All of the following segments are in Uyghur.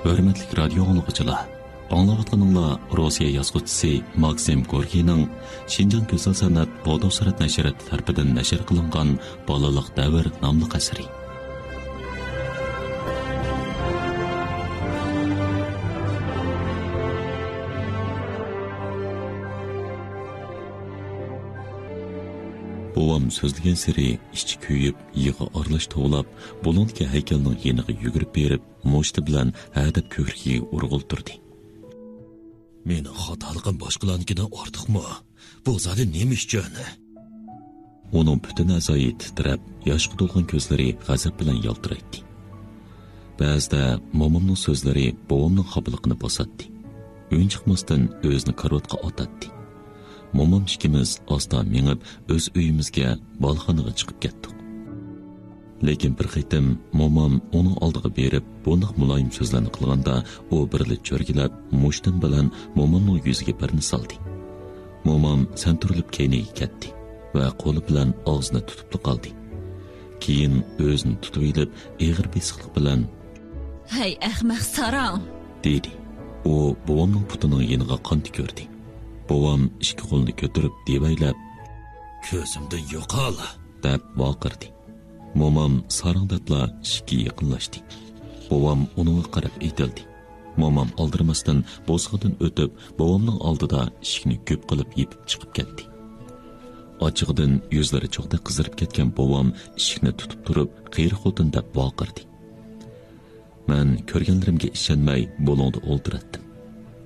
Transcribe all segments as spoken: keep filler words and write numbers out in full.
ھۆرمەتلىك رادىيو ئاڭلىغۇچىلار، ئاڭلاۋاتقىنىڭلار روسىيە يازغۇچىسى ماكسىم گوركىينىڭ شىنجاڭ گۈزەل سەنئەت باغدات سۈرەت نەشرىياتى تەرىپىدىن نەشر قىلىنغان بالىلىق دەۋر ناملىق ئەسىرى. بوۋام سۆزلىگەن سېرى ئىچى كۆيۈپ، يىغا ئارىلاش توۋلاپ، بۇلۇڭدىكى ھەيكەلنىڭ يېنىغا يۈگۈرۈپ بېرىپ، مۇشتى بىلەن ھە دەپ كۆكرىكىگە ئۇرغىلى تۇردى. مېنىڭ خاتالىقىم باشقىلارنىڭكىدىن ئارتۇقمۇ؟ بۇ زادى نېمە ئۈچۈن؟ ئۇنىڭ پۈتۈن ئەزايى تىترەپ، ياشقا تولغان كۆزلىرى غەزەپ بىلەن يالتىرايتتى. بەزىدە مومامنىڭ سۆزلىرى بوۋامنىڭ خاپىلىقىنى باساتتى. ئۆيدىن چىقماستىن ئۆزىنى كارىۋاتقا ئاتاتتى. مومام ئىككىمىز ئاستا مېڭىپ، ئۆز ئۆيىمىزگە، بالىخانىغا چىقىپ كەتتۇق. لېكىن بىر قېتىم مومام ئۇنىڭ ئالدىغا بېرىپ، بۇنداق مۇلايىم سۆزلەرنى قىلغاندا، ئۇ بىرلا چۆرگىلەپ، مۇشتۇم بىلەن مومامنىڭ يۈزىگە بىرنى سالدى. مومام سەنتۈرۈلۈپ كەينىگە كەتتى ۋە قولى بىلەن ئاغزىنى تۇتۇپلا قالدى. كېيىن ئۆزىنى تۇتۇۋېلىپ، ئېغىر بېسىقلىق بىلەن، ھەي، ئەخمەق ساراڭ! دېدى. ئۇ بوۋامنىڭ پۇتىنىڭ يېنىغا قان تۈكۈردى. بوۋام ئىككى قولىنى كۆتۈرۈپ دېۋەيلەپ، كۆزۈمدىن يوقال! دەپ ۋارقىرىدى. مومام ساراڭ دەپلا ئىشىككە يېقىنلاشتى. بوۋام ئۇنىڭغا قاراپ ئېتىلدى. مومام ئالدىرىماستىن بوسۇغىدىن ئۆتۈپ، بوۋامنىڭ ئالدىدا ئىشىكنى گۈپ قىلىپ يېپىپ چىقىپ كەتتى. ئاچچىقىدىن يۈزلىرى چوغدەك قىزىرىپ كەتكەن بوۋام ئىشىكنى تۇتۇپ تۇرۇپ، قېرى خوتۇن دەپ ۋارقىرىدى. مەن كۆرگەنلىرىمگە ئىشەنمەي، بۇلۇڭدا ئولتۇراتتىم.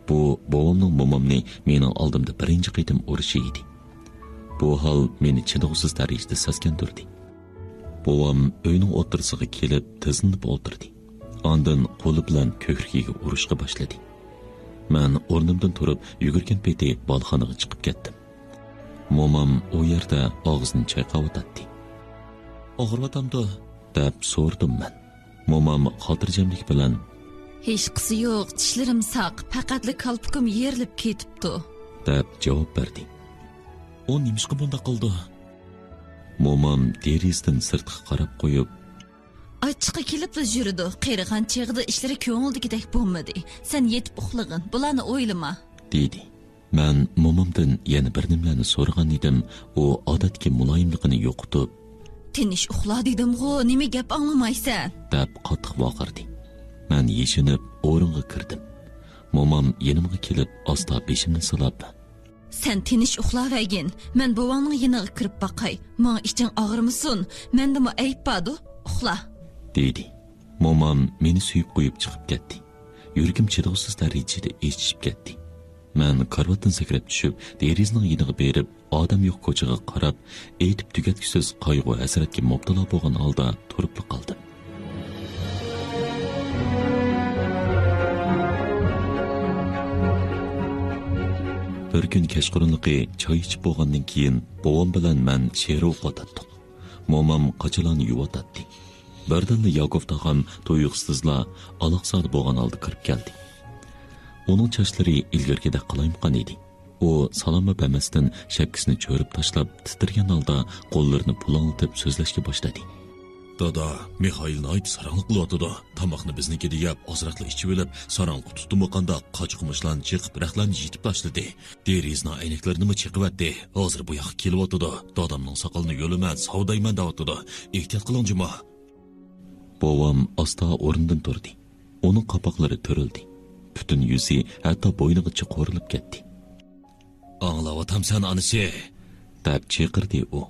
بۇ بوۋامنىڭ مومامنى مېنىڭ ئالدىمدا بىرىنچى قېتىم ئۇرۇشى ئىدى. بۇ ھال مېنى چىدىغۇسىز دەرىجىدە سەسكەندۈردى. بوۋام ئۆينىڭ ئوتتۇرىسىغا كېلىپ تىزلىنىپ ئولتۇردى. ئاندىن قولى بىلەن كۆكرىكىگە ئۇرۇشقا باشلىدى. مەن ئورنۇمدىن تۇرۇپ يۈگۈرگەن پېتى بالىخانىغا چىقىپ كەتتىم. مومام ئۇ يەردە ئاغزىنى چايقاۋاتاتتى. ئاغرىۋاتامدۇ؟ دەپ سورىدىم مەن. مومام خاتىرجەملىك بىلەن، ھېچقىسى يوق، چىشلىرىم ساق، پەقەتلا كالپۇكۇم يېرىلىپ كېتىپتۇ، دەپ جاۋاب بەردى. ئۇ نېمىشقا بۇنداق قىلىدۇ؟ مومام دېرىزىدىن سىرتقا قاراپ قويۇپ، ئاچچىقى كېلىپلا يۈرىدۇ، قېرىغان چېغىدا ئىشلىرى كۆڭۈلدىكىدەك بولمىدى. سەن يېتىپ ئۇخلىغىن، بۇلارنى ئويلىما، دېدى. مەن مومامدىن يەنە بىر نېمىلەرنى سورىغان ئىدىم، ئۇ ئادەتتىكى مۇلايىملىقىنى يوقىتىپ، تىنچ ئۇخلا دېدىمغۇ، نېمە گەپ ئاڭلىمايسەن؟ دەپ قاتتىق ۋارقىرىدى. مەن يېشىنىپ ئورۇنغا كىردىم. مومام يېنىمغا كېلىپ ئاستا بېشىمنى سىلاپ، سەن تىنچ ئۇخلاۋەرگىن، مەن بوۋاڭنىڭ يېنىغا كىرىپ باقاي. ماڭا ئىچىڭ ئاغرىمىسۇن، مەندىمۇ ئەيىب باردۇ، ئۇخلا، دېدى. مومام مېنى سۆيۈپ قويۇپ چىقىپ كەتتى. يۈرىكىم چىدىغۇسىز دەرىجىدە ئېچىشىپ كەتتى. مەن كارىۋاتتىن سەكرەپ چۈشۈپ، دېرىزىنىڭ يېنىغا بېرىپ، ئادەم يوق كوچىغا قاراپ، ئېيتىپ تۈگەتكۈسىز قايغۇ-ھەسرەتكە مۇپتىلا بولغان ھالدا تۇرۇپلا قالدىم. بىر كۈن كەچقۇرۇنلۇقى چاي ئىچىپ بولغاندىن كېيىن، بوۋام بىلەن مەن شېرى ئوقۇۋاتاتتۇق. مومام قاچىلارنى يۇۋاتاتتى. بىردىنلا ياكوف تاغام تۇيۇقسىزلا ئالاقزادە بولغان ھالدا كىرىپ كەلدى. ئۇنىڭ چاچلىرى ئىلگىرىكىدەك قالايمىقان ئىدى. ئۇ سالاممۇ بەرمەستىن شەپكىسىنى چۆرۈپ تاشلاپ، تىترىگەن ھالدا قوللىرىنى پۇلاڭلىتىپ سۆزلەشكە باشلىدى. دادا، مىخائىل ناھايىتى ساراڭلىق قىلىۋاتىدۇ. تاماقنى بىزنىڭكىدە يەپ، ئازراقلا ئىچىۋېلىپ، ساراڭلىققا تۇتتىمۇ قانداق، قاچا-قۇمۇچلارنى چېقىپ، رەختلەرنى يېتىپ تاشلىدى. دېرىزىنىڭ ئەينەكلىرىنىمۇ چېقىۋەتتى. ھازىر بۇ ياققا كېلىۋاتىدۇ. دادامنىڭ ساقىلىنى يۆلىمەن، ساۋدايمەن دەۋاتىدۇ. ئېھتىيات قىلىڭ جۇمۇ. بوۋام ئاستا ئورنىدىن تۇردى. ئۇنىڭ قاپاقلىرى تۈرۈلدى. پۈتۈن يۈزى، ھەتتا بوينىغىچە قورۇلۇپ كەتتى. ئاڭلاۋاتامسەن، ئانىسى؟ دەپ چىقىردى ئۇ.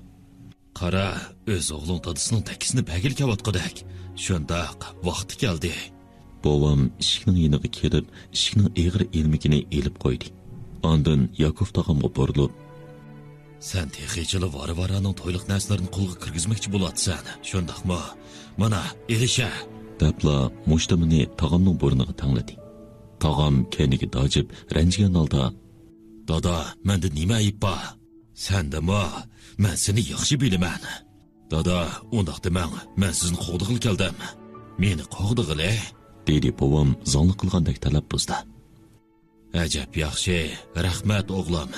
قارا، ئۆز ئوغلۇڭ دادىسىنىڭ تەككىسىنى بەرگىلى كېلىۋاتقۇدەك. شۇنداق، ۋاقتى كەلدى. بوۋام ئىشىكنىڭ يېنىغا كېلىپ، ئىشىكنىڭ ئېغىر ئىلمىكىنى ئېلىپ قويدى. ئاندىن ياكوف تاغامغا بۇرۇلۇپ، سەن تېخىچىلا ۋارا-ۋارانىڭ تويلۇق نەرسىلىرىنى قولغا كىرگۈزمەكچى بولۇۋاتىسەن، شۇنداقمۇ؟ مانا، ئېلىشە! دەپلا مۇشتۇمىنى تاغامنىڭ بۇرنىغا تەڭلىدى. تاغام كەينىگە داجىپ، رەنجىگەن ھالدا، دادا، مەندە نېمە ئەيىب بار؟ سەندىمۇ؟ مەن سېنى ياخشى بىلىمەن. دادا، ئۇنداق دېمەڭ، مەن سىزنى قوغدىغىلى كەلدىم. مېنى قوغدىغىلى؟ دېدى بوۋام زاڭلىق قىلغاندەك تەلەپپۇزدا. ئەجەب ياخشى، رەھمەت ئوغلۇم.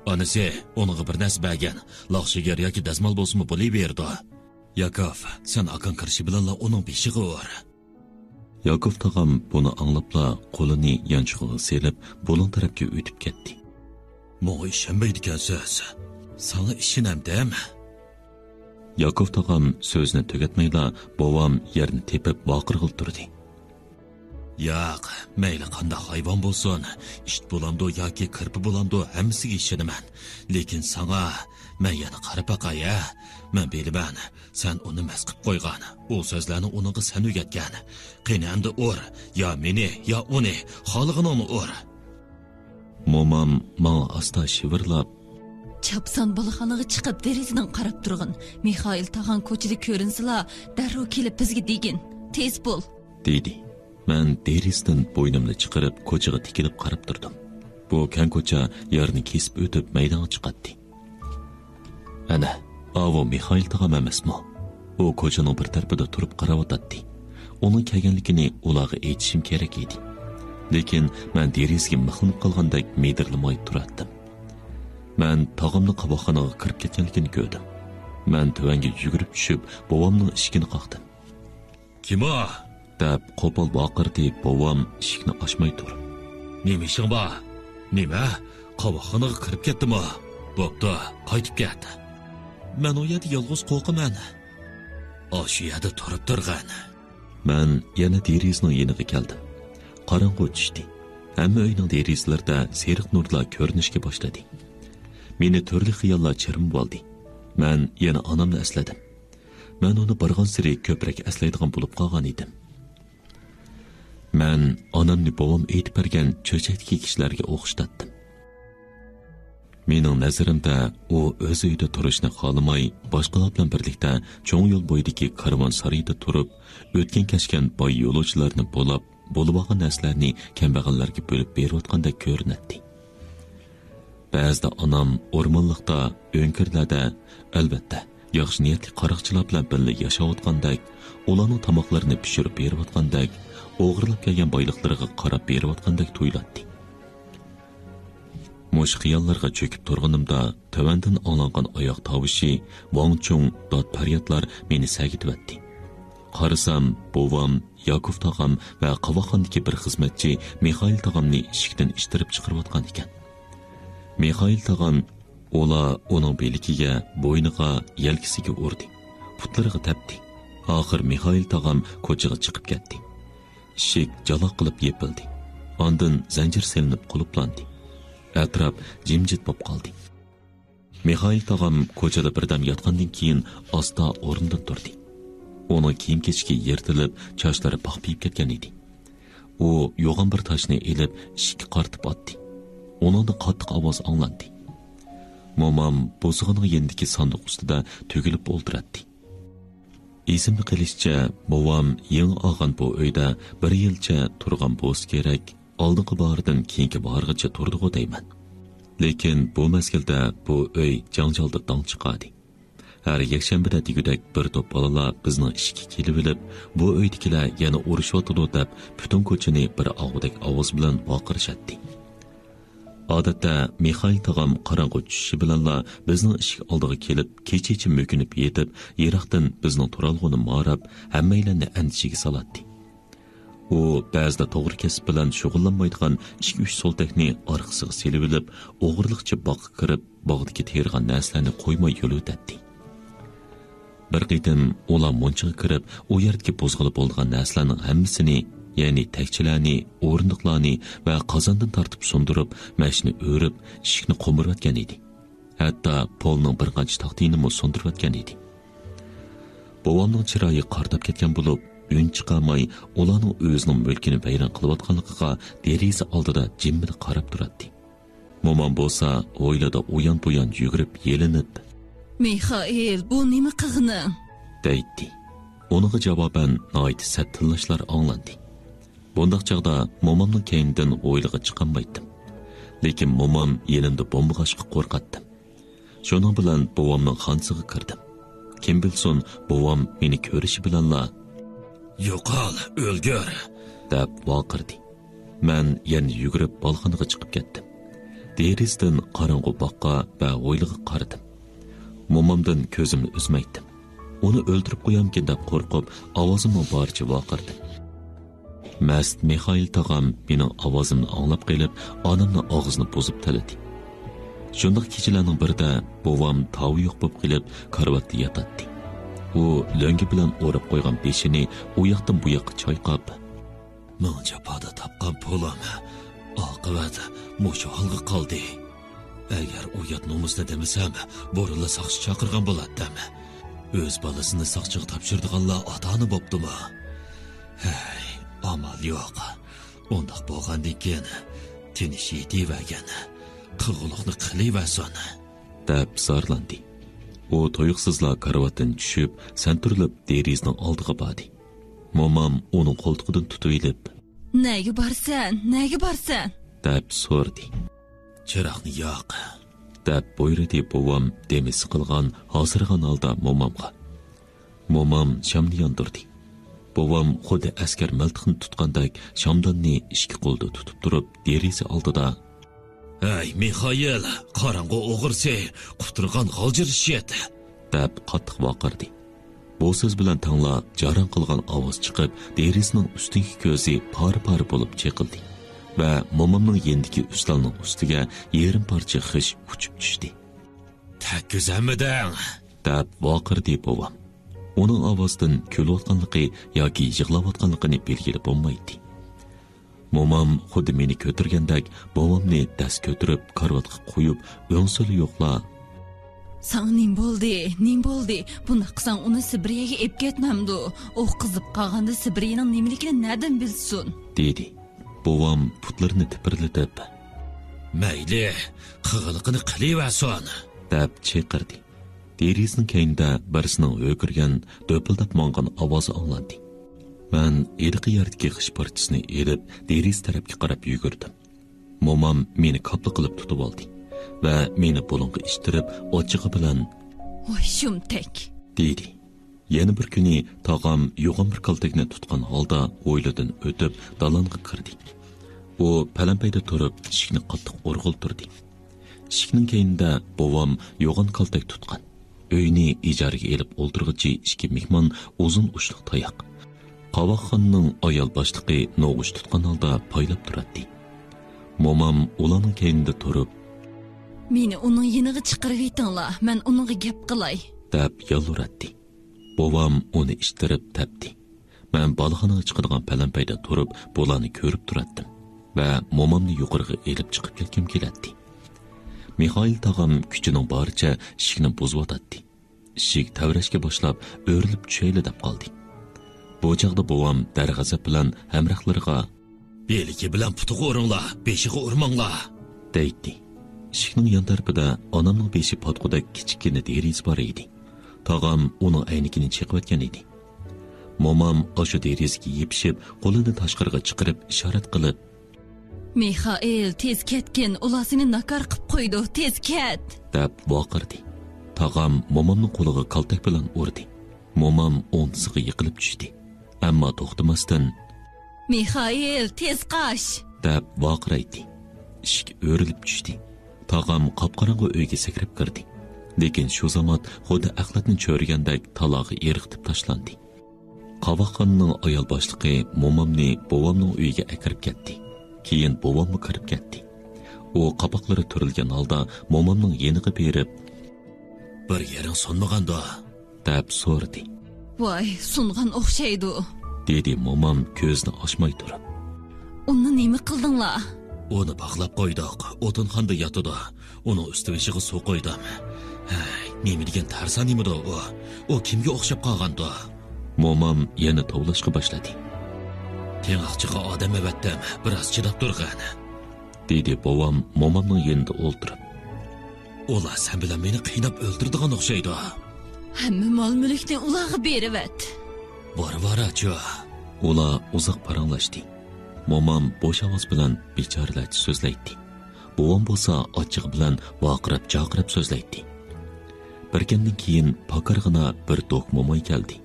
ئانىسى، ئۇنىڭغا بىر نەرسە بەرگىن، لاخشىگەر ياكى دەزمال بولسىمۇ بولۇۋېرىدۇ. ياكوف، سەن ئاكاڭ كىرىشى بىلەنلا ئۇنىڭ بېشىغا ئۇر. ياكوف تاغام بۇنى ئاڭلاپلا قولىنى يانچۇقىغا سېلىپ، بۇلۇڭ تەرەپكە ئۆتۈپ كەتتى. ماڭا ئىشەنمەيدىكەنسىز. ساڭا ئىشىنەمدىم؟ ياكوف تاغام سۆزىنى تۈگەتمەيلا، بوۋام يەرنى تېپىپ ۋارقىرىغىلى تۇردى. ياق، مەيلى قانداق ھايۋان بولسۇن، ئىت بولامدۇ ياكى كىرپى بولامدۇ، ھەممىسىگە ئىشىنىمەن. لېكىن ساڭا مەن يەنە قاراپ باقاي ھە. مەن بىلىمەن، سەن ئۇنى مەست قىلىپ قويغان. ئۇ سۆزلەرنى ئۇنىڭغا سەن ئۆگەتكەن. قېنى ئەمدى ئۇر، يا مېنى، يا ئۇنى، خالىغىنىڭنى ئۇر. مومام ماڭا ئاستا شىۋىرلاپ، چاپسان بالىخانىغا چىقىپ دېرىزىدىن قاراپ تۇرغىن. مىخائىل تاغاڭ كوچىدا كۆرۈنسىلا، دەررۇ كېلىپ بىزگە دېگىن. تېز بول! دېدى. مەن دېرىزىدىن بوينۇمنى چىقىرىپ، كوچىغا تىكىلىپ قاراپ تۇردۇم. بۇ كەڭ كوچا يارنى كېسىپ ئۆتۈپ مەيدانغا چىقاتتى. ئەنە، ئاۋۇ مىخائىل تاغام ئەمەسمۇ؟ ئۇ كوچىنىڭ بىر تەرىپىدە تۇرۇپ قاراۋاتاتتى. ئۇنىڭ كەلگەنلىكىنى ئۇلارغا ئېيتىشىم كېرەك ئىدى. لېكىن مەن دېرىزىگە مىخلىنىپ قالغاندەك مىدىرلىماي تۇراتتىم. مەن تاغامنىڭ قاۋاقخانىغا كىرىپ كەتكەنلىكىنى كۆردۈم. مەن تۆۋەنگە يۈگۈرۈپ چۈشۈپ، بوۋامنىڭ ئىشىكىنى قاقتىم. كىم ئۇ؟ دەپ قوپال ۋارقىرىدى بوۋام ئىشىكنى ئاچماي تۇرۇپ. نېمە ئىشىڭ بار؟ نېمە؟ قاۋاقخانىغا كىرىپ كەتتىمۇ؟ بوپتۇ، قايتىپ كەت. مەن ئۇ يەردە يالغۇز قوقىمەن. ئاشۇ يەردە تۇرۇپ تۇرغىن. مەن يەنە دېرىزىنىڭ يېنىغا كەلدىم. قاراڭغۇ چۈشتى. ھەممە ئۆينىڭ دېرىزىلىرىدە سېرىق نۇرلار كۆرۈنۈشكە باشلىدى. مېنى تۈرلۈك خىياللار چىرمىۋالدى. مەن يەنە ئانامنى ئەسلىدىم. مەن ئۇنى بارغانسېرى كۆپرەك ئەسلەيدىغان بولۇپ قالغان ئىدىم. مەن ئانامنى بوۋام ئېيتىپ بەرگەن چۆچەكتىكى كىشىلەرگە ئوخشىتاتتىم. مېنىڭ نەزىرىمدە ئۇ ئۆز ئۆيىدە تۇرۇشنى خالىماي، باشقىلار بىلەن بىرلىكتە چوڭ يول بويىدىكى كارۋان سارىيىدا تۇرۇپ، ئۆتكەن-كەچكەن باي يولۇچىلارنى بولاپ، بولۇۋالغان نەرسىلەرنى كەمبەغەللەرگە بۆلۈپ بېرىۋاتقاندەك كۆرۈنەتتى. بەزىدە ئانام ئورمانلىقتا، ئۆڭكۈرلەردە، ئەلۋەتتە، ياخشى نىيەتلىك قاراقچىلار بىلەن بىللە ياشاۋاتقاندەك، ئۇلارنىڭ تاماقلىرىنى پىشۇرۇپ بېرىۋاتقاندەك، ئوغرىلاپ كەلگەن بايلىقلىرىغا قاراپ بېرىۋاتقاندەك تۇيۇلاتتى. مۇشۇ خىياللارغا چۆكۈپ تۇرغىنىمدا، تۆۋەندىن ئاڭلانغان ئاياق تاۋۇشى، ۋاڭچۇڭ، داد-پەريادلار مېنى سەگىتىۋەتتى. قارىسام، بوۋام، ياكوف تاغام ۋە قاۋاقخانىدىكى بىر خىزمەتچى مىخائىل تاغامنى ئىشىكتىن ئىتتىرىپ چىقىرىۋاتقان ئىكەن. مىخائىل تاغام، ئۇلار ئۇنىڭ بىلىكىگە، بوينىغا، يەلكىسىگە ئۇردى. پۇتلىرىغا تەپتى. ئاخىر مىخائىل تاغام كوچىغا چىقىپ كەتتى. ئىشىك جالاق قىلىپ يېپىلدى. ئاندىن زەنجىر سېلىنىپ قۇلۇپلاندى. ئەتراپ جىمجىت بولۇپ قالدى. مىخائىل تاغام كوچىدا بىردەم ياتقاندىن كېيىن ئاستا ئورنىدىن تۇردى. ئۇنىڭ كىيىم-كېچىكى يىرتىلىپ، چاچلىرى پاخپىيىپ كەتكەن ئىدى. ئۇ يوغان بىر تاشنى ئېلىپ، ئىشىككە قارىتىپ ئاتتى. ئۇنىڭدىن قاتتىق ئاۋاز ئاڭلاندى. مومام بوسۇغىنىڭ يېنىدىكى ساندۇق ئۈستىدە تۈگۈلۈپ ئولتۇراتتى. ئېسىمدە قېلىشىچە، بوۋام يېڭى ئالغان بۇ ئۆيدە بىر يىلچە تۇرغان بولسا كېرەك، ئالدىنقى باھاردىن كېيىنكى باھارغىچە تۇردىغۇ دەيمەن. لېكىن بۇ مەزگىلدە بۇ ئۆي جاڭجالدا داڭ چىقاردى. ھەر يەكشەنبىدە دېگۈدەك بىر توپ بالىلار بىزنىڭ ئىشىككە كېلىۋېلىپ، بۇ ئۆيدىكىلەر يەنە ئۇرۇشۇۋاتىدۇ دەپ، پۈتۈن كوچىنى بىر ئاغۇدەك ئاۋاز بىلەن ۋارقىرىشاتتى. ئادەتتە مىخائىل تاغام قاراڭغۇ چۈشۈشى بىلەنلا بىزنىڭ ئىشىك ئالدىغا كېلىپ، كېچىچە مۆكۈنۈپ يېتىپ، يىراقتىن بىزنىڭ تۇرالغۇنى ماراپ، ھەممەيلەننى ئەندىشىگە سالاتتى. ئۇ بەزىدە توغرا كەسىپ بىلەن شۇغۇللانمايدىغان ئىككى-ئۈچ سولتەكنى ئارقىسىغا سېلىۋېلىپ، ئوغرىلىقچە باغقا كىرىپ، باغدىكى تېرىغان نەرسىلەرنى قويماي يۆلىۋېتەتتى. بىر قېتىم ئۇلار مۇنچىغا كىرىپ، ئۇ يەردىكى بۇزغىلى بولىدىغان نەرسىلەرنىڭ ھەممىسىنى، يەنى تەكچىلەرنى، ئورۇندۇقلارنى ۋە قازاندىن تارتىپ سۇندۇرۇپ، مەشنى ئۆرۈپ، ئىشىكنى قومۇرۇۋەتكەن ئىدى. ھەتتا پولنىڭ بىر قانچە تاختىنىمۇ سۇندۇرۇۋەتكەن ئىدى. بوۋامنىڭ چىرايى قارىداپ كەتكەن بولۇپ، ئۈن چىقارماي، ئۇلارنىڭ ئۆزىنىڭ مۈلكىنى ۋەيران قىلىۋاتقانلىقىغا دېرىزە ئالدىدا جىممىدە قاراپ تۇراتتى. مومام بولسا ھويلىدا ئۇيان-بۇيان يۈگۈرۈپ يېلىنىپ، مىخائىل، بۇ نېمە قىلغىنىڭ؟ دەيتتى. ئۇنىڭغا جاۋابەن ناھايىتى سەت تىللاشلار ئاڭلاندى. بۇنداق چاغدا مومامنىڭ كەينىدىن ھويلىغا چىقالمايتتىم. لېكىن مومام يېنىمدا بولمىغاچقا قورقاتتىم. شۇنىڭ بىلەن بوۋامنىڭ خانىسىغا كىردىم. كىم بىلسۇن، بوۋام مېنى كۆرۈشى بىلەنلا، يوقال، ئۆلگۈر! دەپ ۋارقىرىدى. مەن يەنە يۈگۈرۈپ بالخانىغا چىقىپ كەتتىم. دېرىزىدىن قاراڭغۇ باغقا ۋە ھويلىغا قارىدىم. مومامدىن كۆزۈمنى ئۈزمەيتتىم. ئۇنى ئۆلتۈرۈپ قويامكىن دەپ قورقۇپ، ئاۋازىمنىڭ بارىچە ۋارقىرىدىم. مەست مىخائىل تاغام مېنىڭ ئاۋازىمنى ئاڭلاپ قېلىپ، ئانامنىڭ ئاغزىنى بۇزۇپ تىلىدى. شۇنداق كېچىلەرنىڭ بىرىدە بوۋام تاۋى يوق بولۇپ قېلىپ، كارىۋاتتا ياتاتتى. ئۇ لۆڭگە بىلەن ئوراپ قويغان بېشىنى ئۇ ياقتىن بۇ ياققا چايقاپ، «مىڭ جاپادا تاپقان پۇلۇم، ئاقىۋەت مۇشۇ ھالغا قالدى. ئەگەر ئۇيات نومۇسنى دېمىسەم، بۇرۇنلا ساقچى چاقىرغان بولاتتىم. ئۆز بالىسىنى ساقچىغا تاپشۇرىدىغانلار ئاتا-ئانا بوپتىمۇ؟ ھەي، ئامال يوق. ئۇنداق بولغاندىن كېيىن تىنچ يېتىۋەرگىن، قىلغۇلۇقنى قىلىۋەرسۇن.» دەپ زارلاندى. ئۇ تۇيۇقسىزلا كارىۋاتتىن چۈشۈپ، سەنتۈرۈلۈپ دېرىزىنىڭ ئالدىغا باردى. مومام ئۇنىڭ قولتۇقىدىن تۇتۇۋېلىپ، «نەگە بارىسەن؟ نەگە بارىسەن؟» دەپ سورىدى. «چىراغنى ياق.» دەپ بۇيرۇدى بوۋام دېمى سىقىلغان، ھاسىرىغان ھالدا مومامغا. مومام شامنى ياندۇردى. بوۋام خۇددى ئەسكەر مىلتىقنى تۇتقاندەك شامداننى ئىككى قولىدا تۇتۇپ تۇرۇپ، دېرىزە ئالدىدا، «ھەي، مىخائىل، قاراڭغۇ ئوغرىسى، قۇترىغان غالجىر ئىششىت!» دەپ قاتتىق ۋارقىرىدى. بۇ سۆز بىلەن تەڭلا جاراڭ قىلغان ئاۋاز چىقىپ، دېرىزىنىڭ ئۈستۈنكى كۆزى پارە-پارە بولۇپ چېقىلدى ۋە مومامنىڭ يېنىدىكى ئۈستەلنىڭ ئۈستىگە يېرىم پارچە خىش ئۇچۇپ چۈشتى. «تەگكۈزەممىدىڭ؟» دەپ ۋارقىرىدى بوۋام. ئۇنىڭ ئاۋازىدىن كۈلۈۋاتقانلىقى ياكى يىغلاۋاتقانلىقىنى بىلگىلى بولمايتتى. مومام خۇددى مېنى كۆتۈرگەندەك بوۋامنى دەس كۆتۈرۈپ كارىۋاتقا قويۇپ، ئۆڭسىلا يوقلا، «ساڭا نېمە بولدى؟ نېمە بولدى؟ بۇنداق قىلساڭ ئۇنى سىبىرىيەگە ئېلىپ كەتمەمدۇ؟ ئۇ قىزىپ قالغاندا سىبىرىيەنىڭ نېمىلىكىنى نەدىن بىلسۇن؟» دېدى. بوۋام پۇتلىرىنى تىپىرلىتىپ، «مەيلى، قىلغىنىنى قىلىۋەرسۇن!» دەپ چىقىردى. دېرىزىنىڭ كەينىدە بىرسىنىڭ ھۆركىرىگەن، دۆپۈلدەپ ماڭغان ئاۋازى ئاڭلاندى. مەن ھېلىقى يەردىكى خىش پارچىسىنى ئېلىپ، دېرىزە تەرەپكە قاراپ يۈگۈردۈم. مومام مېنى كاپلا قىلىپ تۇتۇۋالدى ۋە مېنى بۇلۇڭغا ئىتتىرىپ، ئاچچىقى بىلەن، «ۋاي شۇمتەك!» دېدى. يەنە بىر كۈنى تاغام يوغان بىر كالتەكنى تۇتقان ھالدا ھويلىدىن ئۆتۈپ، دالانغا كىردى. ئۇ پەلەمپەيدە تۇرۇپ، ئىشىكنى قاتتىق ئۇرغۇلتۇردى. ئىشىكنىڭ كەينىدە بوۋام يوغان كالتەك تۇتقان. ئۆينى ئىجارىگە ئېلىپ ئولتۇرغۇچى ئىككى مېھمان ئۇزۇن ئۇچلۇق تاياق، قاۋاقخانىنىڭ ئايال باشلىقى نوغۇچ تۇتقان ھالدا پايلاپ تۇراتتى. مومام ئۇلارنىڭ كەينىدە تۇرۇپ، «مېنى ئۇنىڭ يېنىغا چىقىرىۋېتىڭلار، مەن ئۇنىڭغا گەپ قىلاي.» دەپ يالۋۇراتتى. بوۋام ئۇنى ئىتتىرىپ تەپتى. مەن بالىخانىغا چىقىدىغان پەلەمپەيدە تۇرۇپ، بۇلارنى كۆرۈپ تۇراتتىم ۋە مومامنى يۇقىرىغا ئېلىپ چىقىپ كەتكۈم كېلەتتى. مىخائىل تاغام كۈچىنىڭ بارىچە ئىشىكنى بۇزۇۋاتاتتى. ئىشىك تەۋرەشكە باشلاپ، ئۆرۈلۈپ چۈشەيلى دەپ قالدى. بۇ چاغدا بوۋام دەرغەزەپ بىلەن ھەمراھلىرىغا، «بىلىكى بىلەن پۇتىغا ئۇرۇڭلار، بېشىغا ئۇرماڭلار!» دەيتتى. ئىشىكنىڭ يان تەرىپىدە ئانامنىڭ بېشى پاتقۇدەك كىچىككىنە دېرىزە بار ئىدى. تاغام ئۇنىڭ ئەينىكىنى چېقىۋەتكەن ئىدى. مومام ئاشۇ دېرىزىگە يېپىشىپ، قولىنى تاشقىرىغا چىقىرىپ ئىشارەت قىلىپ، «مىخائىل، تېز كەتكىن، ئۇلار سېنى ناكار قىپ قويىدۇ، تېز كەت!» دەپ ۋارقىرىدى. تاغام مومامنىڭ قولىغا كالتەك بىلەن ئۇردى. مومام ئوڭدىسىغا يىقىلىپ چۈشتى. ئەمما توختىماستىن، «مىخائىل، تېز قاچ!» دەپ ۋارقىرايتتى. ئىشىك ئۆرۈلۈپ چۈشتى. تاغام قاپقاراڭغۇ ئۆيگە سەكرەپ كىردى. لېكىن شۇ زامات خۇددى ئەخلەتنى چۆرىگەندەك تالاغا ئېرىقتىپ تاشلاندى. قاۋاقخانىنىڭ ئايال باشلىقى مومامنى بوۋامنىڭ ئۆيىگە ئەكىرىپ كەتتى. كېيىن بوۋاممۇ كىرىپ كەتتى. ئۇ قاپاقلىرى تۈرۈلگەن ھالدا مومامنىڭ يېنىغا بېرىپ، «بىر يېرىڭ سۇنمىغاندۇ؟» دەپ سورىدى. «ۋاي، سۇنغان ئوخشايدۇ.» دېدى مومام كۆزىنى ئاچماي تۇرۇپ. «ئۇنى نېمە قىلدىڭلار؟» «ئۇنى باغلاپ قويدۇق، ئوتۇنخانىدا ياتىدۇ. ئۇنىڭ ئۈستى بېشىغا سۇ قويدۇم.» «ھەي، نېمە دېگەن تەرسا نېمىدۇ ئۇ؟ ئۇ كىمگە ئوخشاپ قالغاندۇ؟» مومام يەنە توۋلاشقا باشلىدى. «تېڭىقچىغا ئادەم ئەۋەتتىم، بىراز چىداپ تۇرغىن.» دېدى بوۋام مومامنىڭ يېنىدا ئولتۇرۇپ. «ئۇلار سەن بىلەن مېنى قىيناپ ئۆلتۈرىدىغان ئوخشايدۇ.» «ھەممە مال-مۈلۈكنى ئۇلارغا بېرىۋەت.» «بارىۋاراچۇ.» ئۇلار ئۇزاق پاراڭلاشتى. مومام بوش ئاۋاز بىلەن بىچارىلەرچە سۆزلەيتتى. بوۋام بولسا ئاچچىقى بىلەن ۋارقىراپ-جارقىراپ سۆزلەيتتى. بىركەمدىن كېيىن پاكارغىنا بىر دوك موماي كەلدى.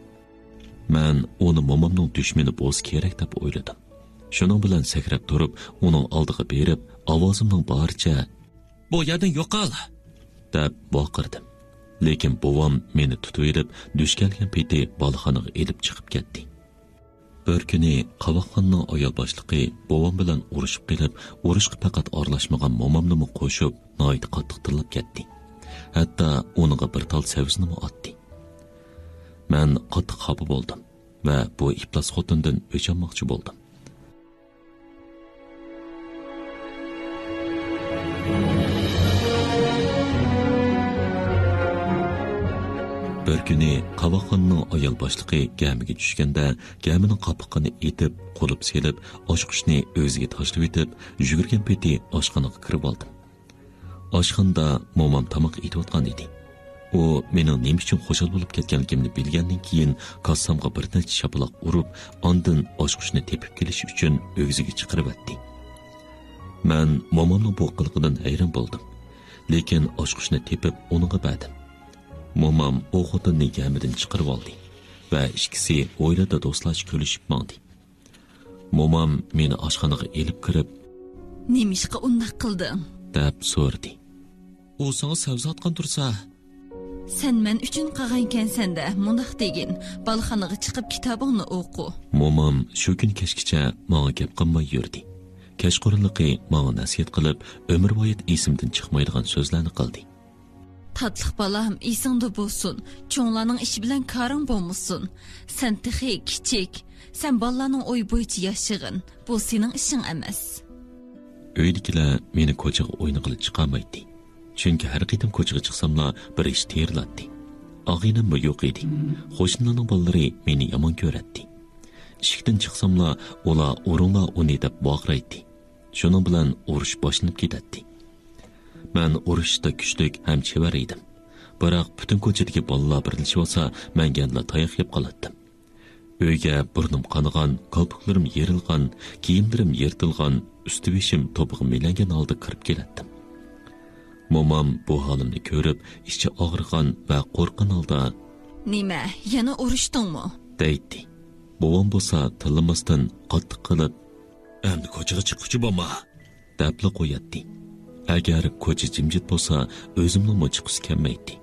مەن ئۇنى مومامنىڭ دۈشمىنى بولسا كېرەك دەپ ئويلىدىم. شۇنىڭ بىلەن سەكرەپ تۇرۇپ، ئۇنىڭ ئالدىغا بېرىپ، ئاۋازىمنىڭ بارىچە، «بۇ يەردىن يوقال!» دەپ ۋارقىرىدىم. لېكىن بوۋام مېنى تۇتۇۋېلىپ، دۈش كەلگەن پېتى بالىخانىغا ئېلىپ چىقىپ كەتتى. بىر كۈنى قاۋاقخانىنىڭ ئايال باشلىقى بوۋام بىلەن ئۇرۇشۇپ قېلىپ، ئۇرۇشقا پەقەت ئارىلاشمىغان مومامنىمۇ قوشۇپ، ناھايىتى قاتتىق تىللاپ كەتتى. ھەتتا ئۇنىڭغا بىر تال سەۋزىنىمۇ ئاتتى. مەن قاتتىق خاپا بولدۇم ۋە بۇ ئىپلاس خوتۇندىن ئۆچ ئالماقچى بولدۇم. بىر كۈنى قاۋاقخانىنىڭ ئايال باشلىقى گەمىگە چۈشكەندە، گەمىنىڭ قاپىقىنى ئېتىپ، قۇلۇپ سېلىپ، ئاچقۇچنى ئۆگزىگە تاشلىۋېتىپ، يۈگۈرگەن پېتى ئاشخانىغا كىرىۋالدىم. ئاشخانىدا مومام تاماق ئېتىۋاتقان ئىدى. ئۇ مېنىڭ نېمە ئۈچۈن خۇشال بولۇپ كەتكەنلىكىمنى بىلگەندىن كېيىن، كاسسامغا بىر نەچچە شاپىلاق ئۇرۇپ، ئاندىن ئاچقۇچنى تېپىپ كېلىش ئۈچۈن ئۆگزىگە چىقىرىۋەتتى. مەن مومامنىڭ بۇ قىلىقىدىن ھەيران بولدۇم. لېكىن ئاچقۇچنى تېپىپ ئۇنىڭغا بەردىم. مومام ئۇ خوتۇننى گەمىدىن چىقىرىۋالدى ۋە ئىككىسى ھويلىدا دوستلارچە كۈلۈشۈپ ماڭدى. مومام مېنى ئاشخانىغا ئېلىپ كىرىپ، «نېمىشقا ئۇنداق قىلدىڭ؟» دەپ سورىدى. «ئۇ ساڭا سەۋزە ئاتقان تۇرسا.» «سەن مەن ئۈچۈن قالغانكەنسەن-دە، مۇنداق دېگىن، بالىخانىغا چىقىپ كىتابىڭنى ئوقۇ.» مومام شۇ كۈنى كەچكىچە ماڭا گەپ قىلماي يۈردى. كەچقۇرۇنلۇقى ماڭا نەسىھەت قىلىپ، ئۆمۈرۋايەت ئېسىمدىن چىقمايدىغان سۆزلەرنى قىلدى. «تاتلىق بالام، ئېسىڭدە بولسۇن، چوڭلارنىڭ ئىشى بىلەن كارىڭ بولمىسۇن. سەن تېخى كىچىك، سەن بالىلارنىڭ ئويى بويىچە ياشىغىن، بۇ سېنىڭ ئىشىڭ ئەمەس.» ئۆيدىكىلەر مېنى كوچىغا ئوينىغىلى چىقارمايتتى. چۈنكى ھەر قېتىم كوچىغا چىقساملا بىر ئىش تېرىلاتتى. ئاغىنەممۇ يوق ئىدى. قوشنىلارنىڭ بالىلىرى مېنى يامان كۆرەتتى. ئىشىكتىن چىقساملا ئۇلار «ئۇرۇڭلار ئۇنى» دەپ ۋارقىرايتتى. شۇنىڭ بىلەن ئۇرۇش باشلىنىپ كېتەتتى. مەن ئۇرۇشتا كۈچلۈك ھەم چېۋەر ئىدىم. بىراق پۈتۈن كوچىدىكى بالىلار بىرلىشىۋالسا، مەن يەنىلا تاياق يەپ قالاتتىم. ئۆيگە بۇرنۇم قانىغان، كالپۇكلىرىم يېرىلغان، كىيىملىرىم يىرتىلغان، ئۈستى-بېشىم توپىغا مىلەنگەن ھالدا كىرىپ كېلەتتىم. مومام بۇ ھالىمنى كۆرۈپ، ئىچى ئاغرىغان ۋە قورققان ھالدا، «نېمە، يەنە ئۇرۇشتۇڭمۇ؟» دەيتتى. بوۋام بولسا تىللىماستىن قاتتىق قىلىپ، «ئەمدى كوچىغا چىققۇچى بولما!» دەپلا قوياتتى. ئەگەر كوچا جىمجىت بولسا، ئۆزۈمنىڭمۇ چىققۇسى كەلمەيتتى.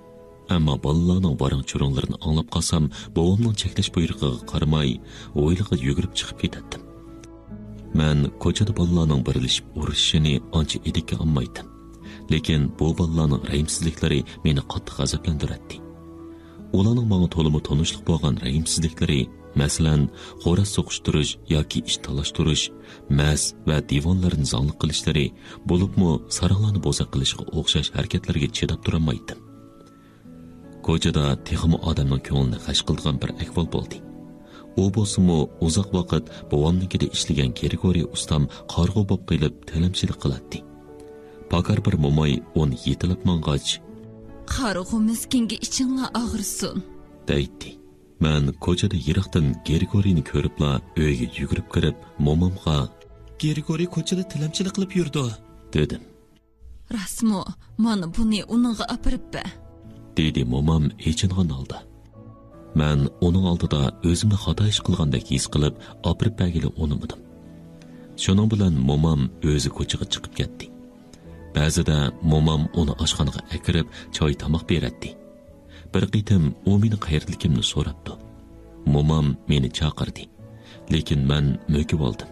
ئەمما بالىلارنىڭ ۋاراڭ-چۇرۇڭلىرىنى ئاڭلاپ قالسام، بوۋامنىڭ چەكلەش بۇيرۇقىغا قارىماي، ھويلىغا يۈگۈرۈپ چىقىپ كېتەتتىم. مەن كوچىدا بالىلارنىڭ بىرلىشىپ ئۇرۇشۇشىنى ئانچە ئىدىككە ئالمايتتىم. لېكىن بۇ بالىلارنىڭ رەھىمسىزلىكلىرى مېنى قاتتىق غەزەپلەندۈرەتتى. ئۇلارنىڭ ماڭا تولىمۇ تونۇشلۇق بولغان رەھىمسىزلىكلىرى، مەسىلەن، خوراز سوقۇشتۇرۇش ياكى ئىت تالاشتۇرۇش، مەس ۋە دىۋانلارنى زاڭلىق قىلىشلىرى، بولۇپمۇ ساراڭلارنى بوزەك قىلىشقا ئوخشاش ھەرىكەتلەرگە چىداپ تۇرالمايتتىم. كوچىدا تېخىمۇ ئادەمنىڭ كۆڭلىنى غەش قىلىدىغان بىر ئەھۋال بولدى. ئۇ بولسىمۇ ئۇزاق ۋاقىت بوۋامنىڭكىدە ئىشلىگەن گرىگورىي ئۇستام قارىغۇ بولۇپ قېلىپ تىلەمچىلىك قىلاتتى. پاكار بىر موماي ئۇنى يېتىلەپ ماڭغاچ، «قارىغۇ مىسكىنگە ئىچىڭلار ئاغرىسۇن» دەيتتى. مەن كوچىدا يىراقتىن گرىگورىينى كۆرۈپلا ئۆيگە يۈگۈرۈپ كىرىپ، مومامغا، «گرىگورىي كوچىدا تىلەمچىلىك قىلىپ يۈرىدۇ» دېدىم. «راستمۇ؟ مانا بۇنى ئۇنىڭغا ئاپىرىپ بەر» دېدى مومام ئېچىنغان ھالدا. مەن ئۇنىڭ ئالدىدا ئۆزۈمنى خاتا ئىش قىلغاندەك ھېس قىلىپ، ئاپىرىپ بەرگىلى ئۇنىمىدىم. شۇنىڭ بىلەن مومام ئۆزى كوچىغا چىقىپ كەتتى. بەزىدە مومام ئۇنى ئاشخانىغا ئەكىرىپ، چاي-تاماق بېرەتتى. بىر قېتىم ئۇ مېنى قەيەردىلىكىمنى سوراپتۇ. مومام مېنى چاقىردى، لېكىن مەن مۆكۈۋالدىم.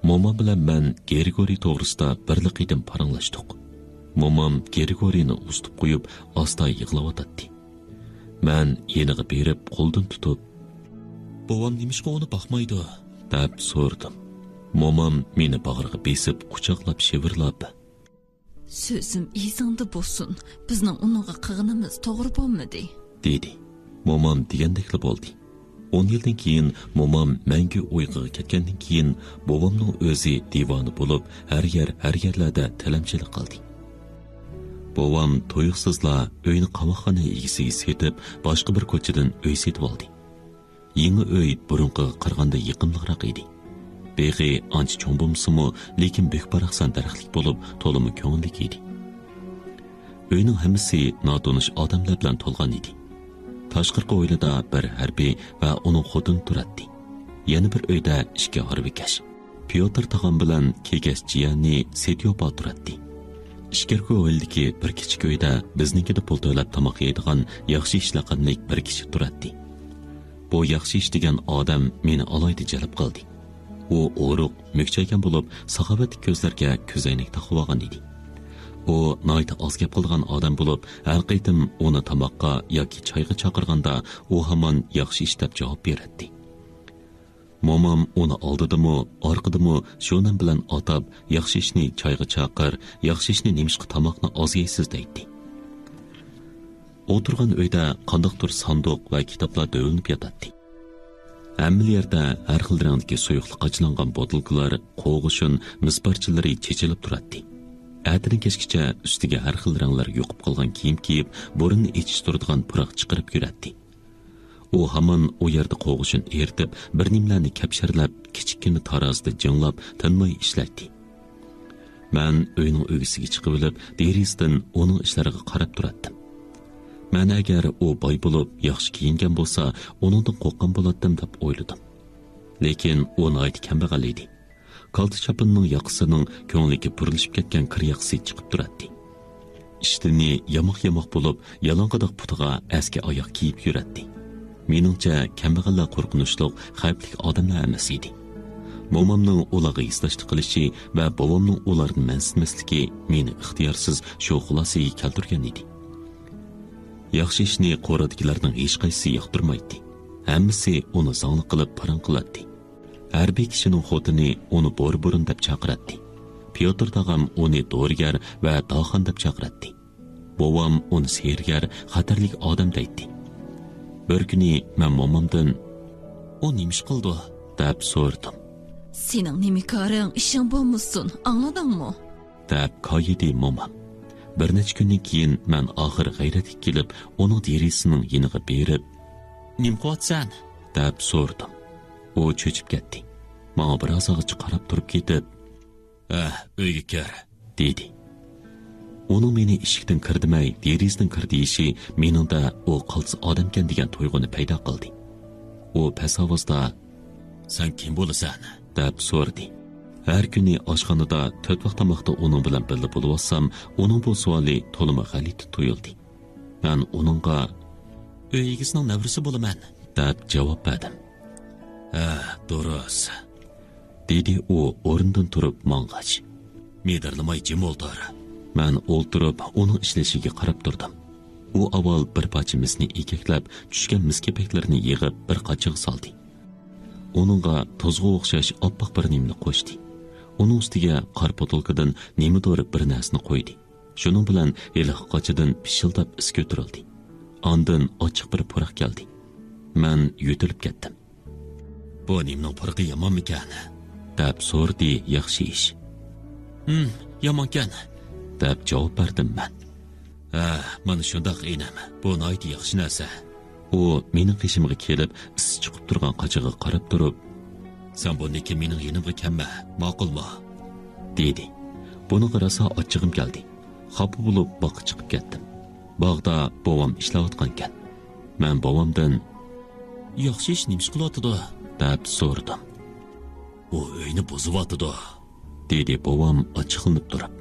مومام بىلەن مەن گرىگورىي توغرىسىدا بىرلا قېتىم پاراڭلاشتۇق. مومام گرىگورىينى ئۇزىتىپ قويۇپ، ئاستا يىغلاۋاتاتتى. مەن يېنىغا بېرىپ، قولىدىن تۇتۇپ، «بوۋام نېمىشقا ئۇنى باقمايدۇ؟» دەپ سورىدىم. مومام مېنى باغرىغا بېسىپ، قۇچاقلاپ، شىۋىرلاپ، «سۆزۈم ئېسىڭدە بولسۇن، بىزنىڭ ئۇنىڭغا قىلغىنىمىز توغرا بولمىدى» دېدى. مومام دېگەندەكلا بولدى. ئون يىلدىن كېيىن مومام مەڭگۈ ئۇيقۇغا كەتكەندىن كېيىن، بوۋامنىڭ ئۆزى دىۋانە بولۇپ، ھەر يەر، ھەر يەرلەردە تىلەمچىلىك قىلدى. بوۋام تۇيۇقسىزلا ئۆينى قاۋاقخانا ئىگىسىگە سېتىپ، باشقا بىر كوچىدىن ئۆي سېتىۋالدى. يېڭى ئۆي بۇرۇنقىغا قارىغاندا يېقىملىقراق ئىدى. بېغى ئانچە چوڭ بولمىسىمۇ، لېكىن بۈك-باراقسان دەرەخلىك بولۇپ، تولىمۇ كۆڭۈللۈك ئىدى. ئۆينىڭ ھەممىسى ناتونۇش ئادەملەر بىلەن تولغان ئىدى. تاشقىرىقى ھويلىدا بىر ھەربىي ۋە ئۇنىڭ خوتۇنى تۇراتتى. يەنە بىر ئۆيدە ئىككى ھارۋىكەش، پيوتىر تاغام بىلەن كېگەش جىيەنى سېتيوپال تۇراتتى. ئىچكىرىكى ھويلىدىكى بىر كىچىك ئۆيدە بىزنىڭكىدە پۇل تۆلەپ تاماق يەيدىغان ياخشى ئىشلەقەملىك بىر كىشى تۇراتتى. بۇ ياخشى ئىش دېگەن ئادەم مېنى ئالاھىدە جەلپ قىلدى. ئۇ ئورۇق، مۈكچەيگەن بولۇپ، ساخاۋەتلىك كۆزلەرگە كۆزەينەك تاقىۋالغان ئىدى. ئۇ ناھايىتى ئاز گەپ قىلىدىغان ئادەم بولۇپ، ھەر قېتىم ئۇنى تاماققا ياكى چايغا چاقىرغاندا، ئۇ ھامان ياخشى ئىش دەپ جاۋاب بېرەتتى. مومام ئۇنى ئالدىدىمۇ، ئارقىدىمۇ شۇ نام بىلەن ئاتاپ، ياخشى ئىشنى چايغا چاقىر، ياخشى ئىشنى نېمىشقا تاماقنى ئاز يەيسىز دەيتتى. ئولتۇرغان ئۆيدە قانداقتۇر ساندۇق ۋە كىتابلار دۆۋىلىنىپ ياتاتتى. ھەممىلا يەردە ھەر خىل رەڭدىكى سۇيۇقلۇق قاچىلانغان بوتۇلكىلار، قوغۇشۇن، مىس پارچىلىرى چېچىلىپ تۇراتتى. ئەتىدىن كەچكىچە ئۈستىگە ھەر خىل رەڭلەر يۇقۇپ قالغان كىيىم كىيىپ، بۇرنىنى ئېچىشتۇرىدىغان پۇراق چىقىرىپ يۈرەتتى. ئۇ ھامان ئۇ يەردە قوغۇشۇن ئېرىتىپ، بىر نېمىلەرنى كەپشەرلەپ، كىچىككىنە تارازىدا جىڭلاپ، تىنماي ئىشلەيتتى. مەن ئۆينىڭ ئۆگزىسىگە چىقىۋېلىپ، دېرىزىدىن ئۇنىڭ ئىشلىرىغا قاراپ تۇراتتىم. مەن ئەگەر ئۇ باي بولۇپ، ياخشى كىيىنگەن بولسا، ئۇنىڭدىن قورققان بولاتتىم دەپ ئويلىدىم. لېكىن ئۇ ناھايىتى كەمبەغەل ئىدى. كالتا چاپىنىنىڭ ياقىسىنىڭ كۆڭلىكى پۈرلىشىپ كەتكەن كىر ياقىسى چىقىپ تۇراتتى. ئىشتىنى ياماق-ياماق بولۇپ، يالاڭقىداق پۇتىغا ئەسكى ئاياق كىيىپ يۈرەتتى. مېنىڭچە، كەمبەغەللەر قورقۇنچلۇق، خەۋپلىك ئادەملەر ئەمەس ئىدى. مومامنىڭ ئۇلارغا ھېسداشلىق قىلىشى ۋە بوۋامنىڭ ئۇلارنى مەنسىتمەسلىكى مېنى ئىختىيارسىز شۇ خۇلاسىگە كەلتۈرگەن ئىدى. ياخشى ئىشنى قورادىكىلەرنىڭ ھېچقايسىسى ياقتۇرمايتتى. ھەممىسى ئۇنى زاڭلىق قىلىپ پاراڭ قىلاتتى. ھەربىي كىشىنىڭ خوتۇنى ئۇنى بوربۇرۇن دەپ چاقىراتتى. پيوتىر تاغام ئۇنى دورىگەر ۋە داخان دەپ چاقىراتتى. بوۋام ئۇنى سېھىرگەر، خەتەرلىك ئادەم دەيتتى. بىر كۈنى مەن مومامدىن، «ئۇ نېمە ئىش قىلىدۇ؟» دەپ سورىدىم. «سېنىڭ نېمە كارىڭ، ئىشىڭ بولمىسۇن، ئاڭلىدىڭمۇ؟» دەپ كايىدى مومام. بىر نەچچە كۈندىن كېيىن مەن ئاخىر غەيرەتكە كېلىپ، ئۇنىڭ دېرىزىسىنىڭ يېنىغا بېرىپ، «نېمە قىلىۋاتىسەن؟» دەپ سورىدىم. ئۇ چۆچۈپ كەتتى. ماڭا بىر ھازاغىچە قاراپ تۇرۇپ كېتىپ، «ھە، ئۆيگە كىر» دېدى. ئۇنىڭ مېنى ئىشىكتىن كىر دېمەي، دېرىزىدىن كىر دېيىشى مېنىڭدە ئۇ قالتىس ئادەمكەن دېگەن تۇيغۇنى پەيدا قىلدى. ئۇ پەس ئاۋازدا، «سەن كىم بولىسەن؟» دەپ سورىدى. ھەر كۈنى ئاشخانىدا تۆت ۋاق تاماقتا ئۇنىڭ بىلەن بىللە بولۇۋاتسام، ئۇنىڭ بۇ سوئالى تولىمۇ غەلىتە تۇيۇلدى. مەن ئۇنىڭغا، «ئۆي ئىگىسىنىڭ نەۋرىسى بولىمەن» دەپ جاۋاب بەردىم. «ھە، دۇرۇس» دېدى ئۇ ئورنىدىن تۇرۇپ ماڭغاچ. «مىدىرلىماي جىم ئولتۇر.» مەن ئولتۇرۇپ ئۇنىڭ ئىشلىشىگە قاراپ تۇردۇم. ئۇ ئاۋۋال بىر پارچە مىسنى ئېگەكلەپ، چۈشكەن مىس كېپەكلىرىنى يىغىپ بىر قاچىغا سالدى. ئۇنىڭغا تۇزغا ئوخشاش ئاپئاق بىر نېمىنى قوشتى. ئۇنىڭ ئۈستىگە قارا پوتۇلكىدىن نېمىدۇر بىر نەرسىنى قويدى. شۇنىڭ بىلەن ھېلىقى قاچىدىن پىششىلداپ ئىس كۆتۈرۈلدى. ئاندىن ئاچچىق بىر پۇراق كەلدى. مەن يۆتىلىپ كەتتىم. «بۇ نېمىنىڭ پۇرىقى يامانمىكەن؟» دەپ سورىدى ياخشى ئىش. «ھىم، يامانكەن» دەپ جاۋاب بەردىم مەن. «ھە، مانا شۇنداق ئىنىم، بۇ ناھايىتى ياخشى نەرسە.» ئۇ مېنىڭ قېشىمغا كېلىپ، ئىسسى چىقىپ تۇرغان قاچىغا قاراپ تۇرۇپ، «سەن بۇندىن كېيىن مېنىڭ يېنىمغا كەلمە، ماقۇلمۇ؟» دېدى. بۇنىڭغا راسا ئاچچىقىم كەلدى. خاپا بولۇپ باغقا چىقىپ كەتتىم. باغدا بوۋام ئىشلەۋاتقانىكەن. مەن بوۋامدىن، «ياخشى ئىش نېمە ئىش قىلىۋاتىدۇ؟» دەپ سورىدىم. «ئۇ ئۆينى بۇزۇۋاتىدۇ» دېدى بوۋام ئاچچىقلىنىپ تۇرۇپ.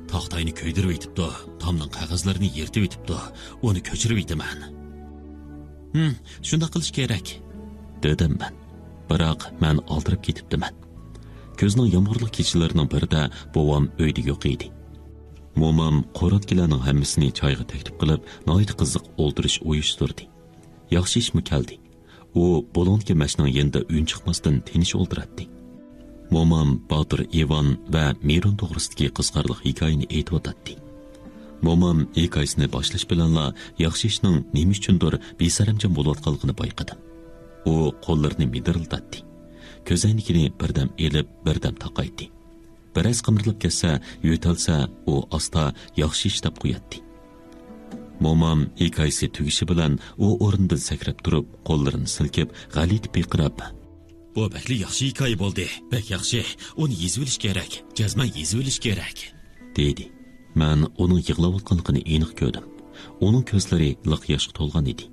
«تاختاينى كۆيدۈرۈۋېتىپتۇ، تامنىڭ قەغەزلىرىنى يىرتىۋېتىپتۇ، ئۇنى كۆچۈرۈۋېتىمەن.» «ھىم، شۇنداق قىلىش كېرەك» دېدىم مەن. بىراق مەن ئالدىراپ كېتىپتىمەن. كۈزنىڭ يامغۇرلۇق كېچىلىرىنىڭ بىرىدە بوۋام ئۆيدە يوق ئىدى. مومام قورادىكىلەرنىڭ ھەممىسىنى چايغا تەكلىپ قىلىپ، ناھايىتى قىزىق ئولتۇرۇش ئۇيۇشتۇردى. ياخشى ئىشمۇ كەلدى. ئۇ بۇلۇڭدىكى مەشنىڭ يېنىدا ئۈنچىقماستىن تىنچ ئولتۇراتتى. مومام باتۇر ئىۋان ۋە مىرون توغرىسىدىكى قىزىقارلىق ھېكايىنى ئېيتىۋاتاتتى. مومام ھېكايىسىنى باشلاش بىلەنلا ياخشى ئىشنىڭ نېمە ئۈچۈندۇر بىسەرەمجان بولۇۋاتقانلىقىنى بايقىدىم. ئۇ قوللىرىنى مىدىرلىتاتتى. كۆزەينىكىنى بىردەم ئېلىپ، بىردەم تاقايتتى. بىرەز قىمىرلاپ كەتسە، يۆتەلسە، ئۇ ئاستا ياخشى ئىش دەپ قوياتتى. مومام ھېكايىسى تۈگىشى بىلەن ئۇ ئورنىدىن سەكرەپ تۇرۇپ، قوللىرىنى سىلكىپ، غەلىتە پىرقىراپ، «بۇ بەكلا ياخشى ھېكايە بولدى، بەك ياخشى، ئۇنى يېزىۋېلىش كېرەك، جەزمەن يېزىۋېلىش كېرەك» دېدى. مەن ئۇنىڭ يىغلاۋاتقانلىقىنى ئېنىق كۆردۈم. ئۇنىڭ كۆزلىرى لىق ياشقا تولغان ئىدى.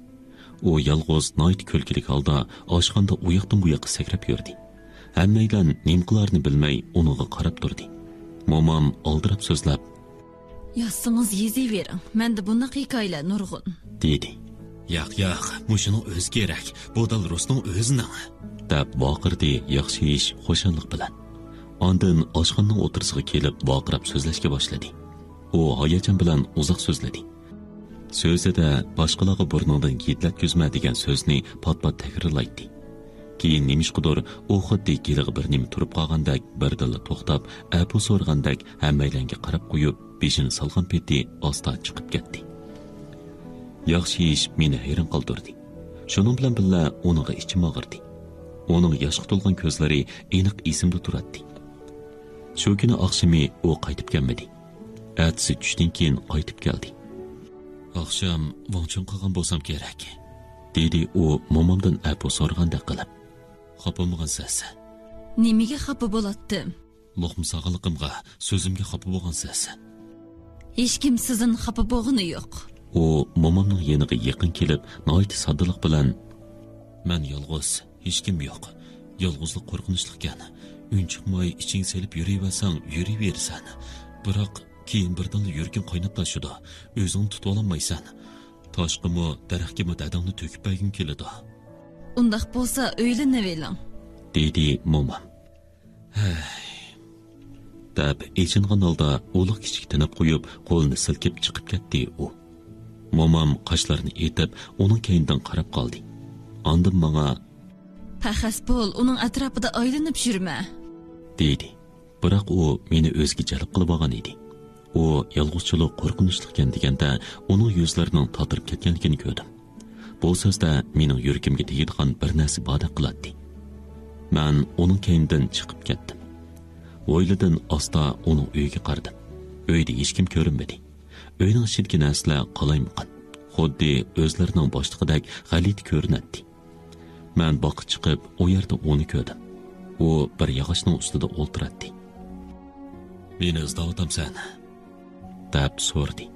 ئۇ يالغۇز ناھايىتى كۈلكىلىك ھالدا ئاشخانىدا ئۇياقتىن بۇياققا سەكرەپ يۈردى. ھەممەيلەن نېمە قىلارىنى بىلمەي ئۇنىڭغا قاراپ تۇردى. مومام ئالدىراپ سۆزلەپ، «يازسىڭىز يېزىۋېرىڭ، مەندە بۇنداق ھېكايىلەر نۇرغۇن» دېدى. ياق، ياق، مۇشۇنىڭ ئۆزى كېرەك، بۇ دەل رۇسنىڭ ئۆزىنىڭ. دەپ ۋارقىرىدى ياخشى ئىش خۇشاللىق بىلەن. ئاندىن ئاشخانىنىڭ ئوتتۇرىسىغا كېلىپ ۋارقىراپ سۆزلەشكە باشلىدى. ئۇ ھاياجان بىلەن ئۇزاق سۆزلىدى. سۆزىدە باشقىلارغا بۇرنۇڭدىن يېتىلەتكۈزمە دېگەن سۆزنى پات-پات تەكرارلايتتى. كېيىن نېمىشقىدۇر ئۇ خۇددى گېلىغا بىر نېمە تۇرۇپ قالغاندەك بىردىنلا توختاپ، ئەپۇ سورىغاندەك ھەممەيلەنگە قاراپ قويۇپ، بېشىنى سالغان پېتى ئاستا چىقىپ كەتتى. ياخشى ئىش مېنى ھەيران قالدۇردى. شۇنىڭ بىلەن بىللە ئۇنىڭغا ئىچىم ئاغرىدى. ئۇنىڭ ياشقا تولغان كۆزلىرى ئېنىق ئېسىمدە تۇراتتى. شۇ كۈنى ئاخشىمى ئۇ قايتىپ كەلمىدى. ئەتىسى چۈشتىن كېيىن قايتىپ كەلدى. ئاخشام ۋاڭچۇڭ قىلغان بولسام كېرەك، دېدى ئۇ مومامدىن ئەپۇ سورىغاندەك قىلىپ. خاپىمىغانسىز؟ نېمىگە خاپا بولاتتىم؟ لوقما سالغانلىقىمغا، سۆزۈمگە خاپا بولغانسىز؟ ھېچكىم سىزدىن خاپا بولغىنى يوق. ئۇ مومامنىڭ يېنىغا يېقىن كېلىپ، ناھايىتى ساددىلىق بىلەن، مەن يالغۇز، ھېچكىم يوق. يالغۇزلۇق قورقۇنچلۇقكەن. ئۈن چىقماي ئىچىڭگە سېلىپ يۈرۈۋەرسەڭ يۈرۈۋېرىسەن. بىراق كېيىن بىردىنلا يۈرىكىڭ قايناپ تاشىدۇ. ئۆزۈڭنى تۇتۇۋالالمايسەن. تاشقىمۇ، دەرەخكىمۇ دەدەڭنى تۆكۈپ بەرگۈڭ كېلىدۇ. ئۇنداق بولسا ئۆيلىنىۋېلىڭ، دېدى مومام. ھەي، دەپ ئېچىنغان ھالدا ئۇلۇغ كىچىك تىنىپ قويۇپ، قولىنى سىلكىپ چىقىپ كەتتى ئۇ. مومام قاشلىرىنى ئېتىپ، ئۇنىڭ كەينىدىن قاراپ قالدى. ئاندىن ماڭا، پەخەس بول، ئۇنىڭ ئەتراپىدا ئايلىنىپ يۈرمە، دېدى. بىراق ئۇ مېنى ئۆزىگە جەلپ قىلىۋالغان ئىدى. ئۇ يالغۇزچىلىق قورقۇنچلۇقكەن دېگەندە، ئۇنىڭ يۈزلىرىنىڭ تاتىرىپ كەتكەنلىكىنى كۆردۈم. بۇ سۆزدە مېنىڭ يۈرىكىمگە تېگىدىغان بىر نەرسە باردەك قىلاتتى. مەن ئۇنىڭ كەينىدىن چىقىپ كەتتىم. ھويلىدىن ئاستا ئۇنىڭ ئۆيىگە قارىدىم. ئۆيدە ھېچكىم كۆرۈنمىدى. ئۆينىڭ ئىچىدىكى نەرسىلەر قالايمىقان. خۇددى ئۆزلىرىنىڭ باشلىقىدەك غەلىتە كۆرۈنەتتى. مەن باغقا چىقىپ، ئۇ يەردە ئۇنى كۆردۈم. ئۇ بىر ياغاچنىڭ ئۈستىدە ئولتۇراتتى. مېنى ئىزدەۋاتامسەن؟ دەپ سورىدى.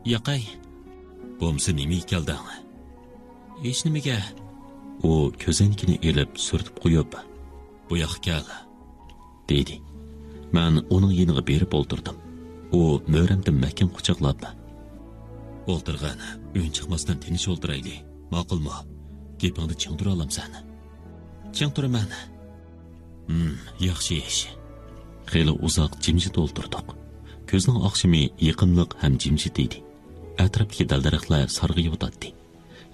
ياقەي. بولمىسا نېمىگە كەلدىڭ؟ ھېچنېمىگە. ئۇ كۆزەينىكىنى ئېلىپ سۈرتۈپ قويۇپ، بۇ ياققا كەل، دېدى. مەن ئۇنىڭ يېنىغا بېرىپ ئولتۇردۇم. ئۇ مۈرەمدىن مەھكەم قۇچاقلاپ، ئولتۇرغىن، ئۈن چىقماستىن تىنچ ئولتۇرايلى، ماقۇلمۇ؟ گېپىڭدە چىڭ تۇرالامسەن؟ چىڭ تۇرىمەن. ھىم، ياخشى ئىش. خېلى ئۇزاق جىمجىت ئولتۇردۇق. كۈزنىڭ ئاخشىمى يېقىملىق ھەم جىمجىت ئىدى. ئەتراپتىكى دەل-دەرەخلەر سارغىيىۋاتاتتى.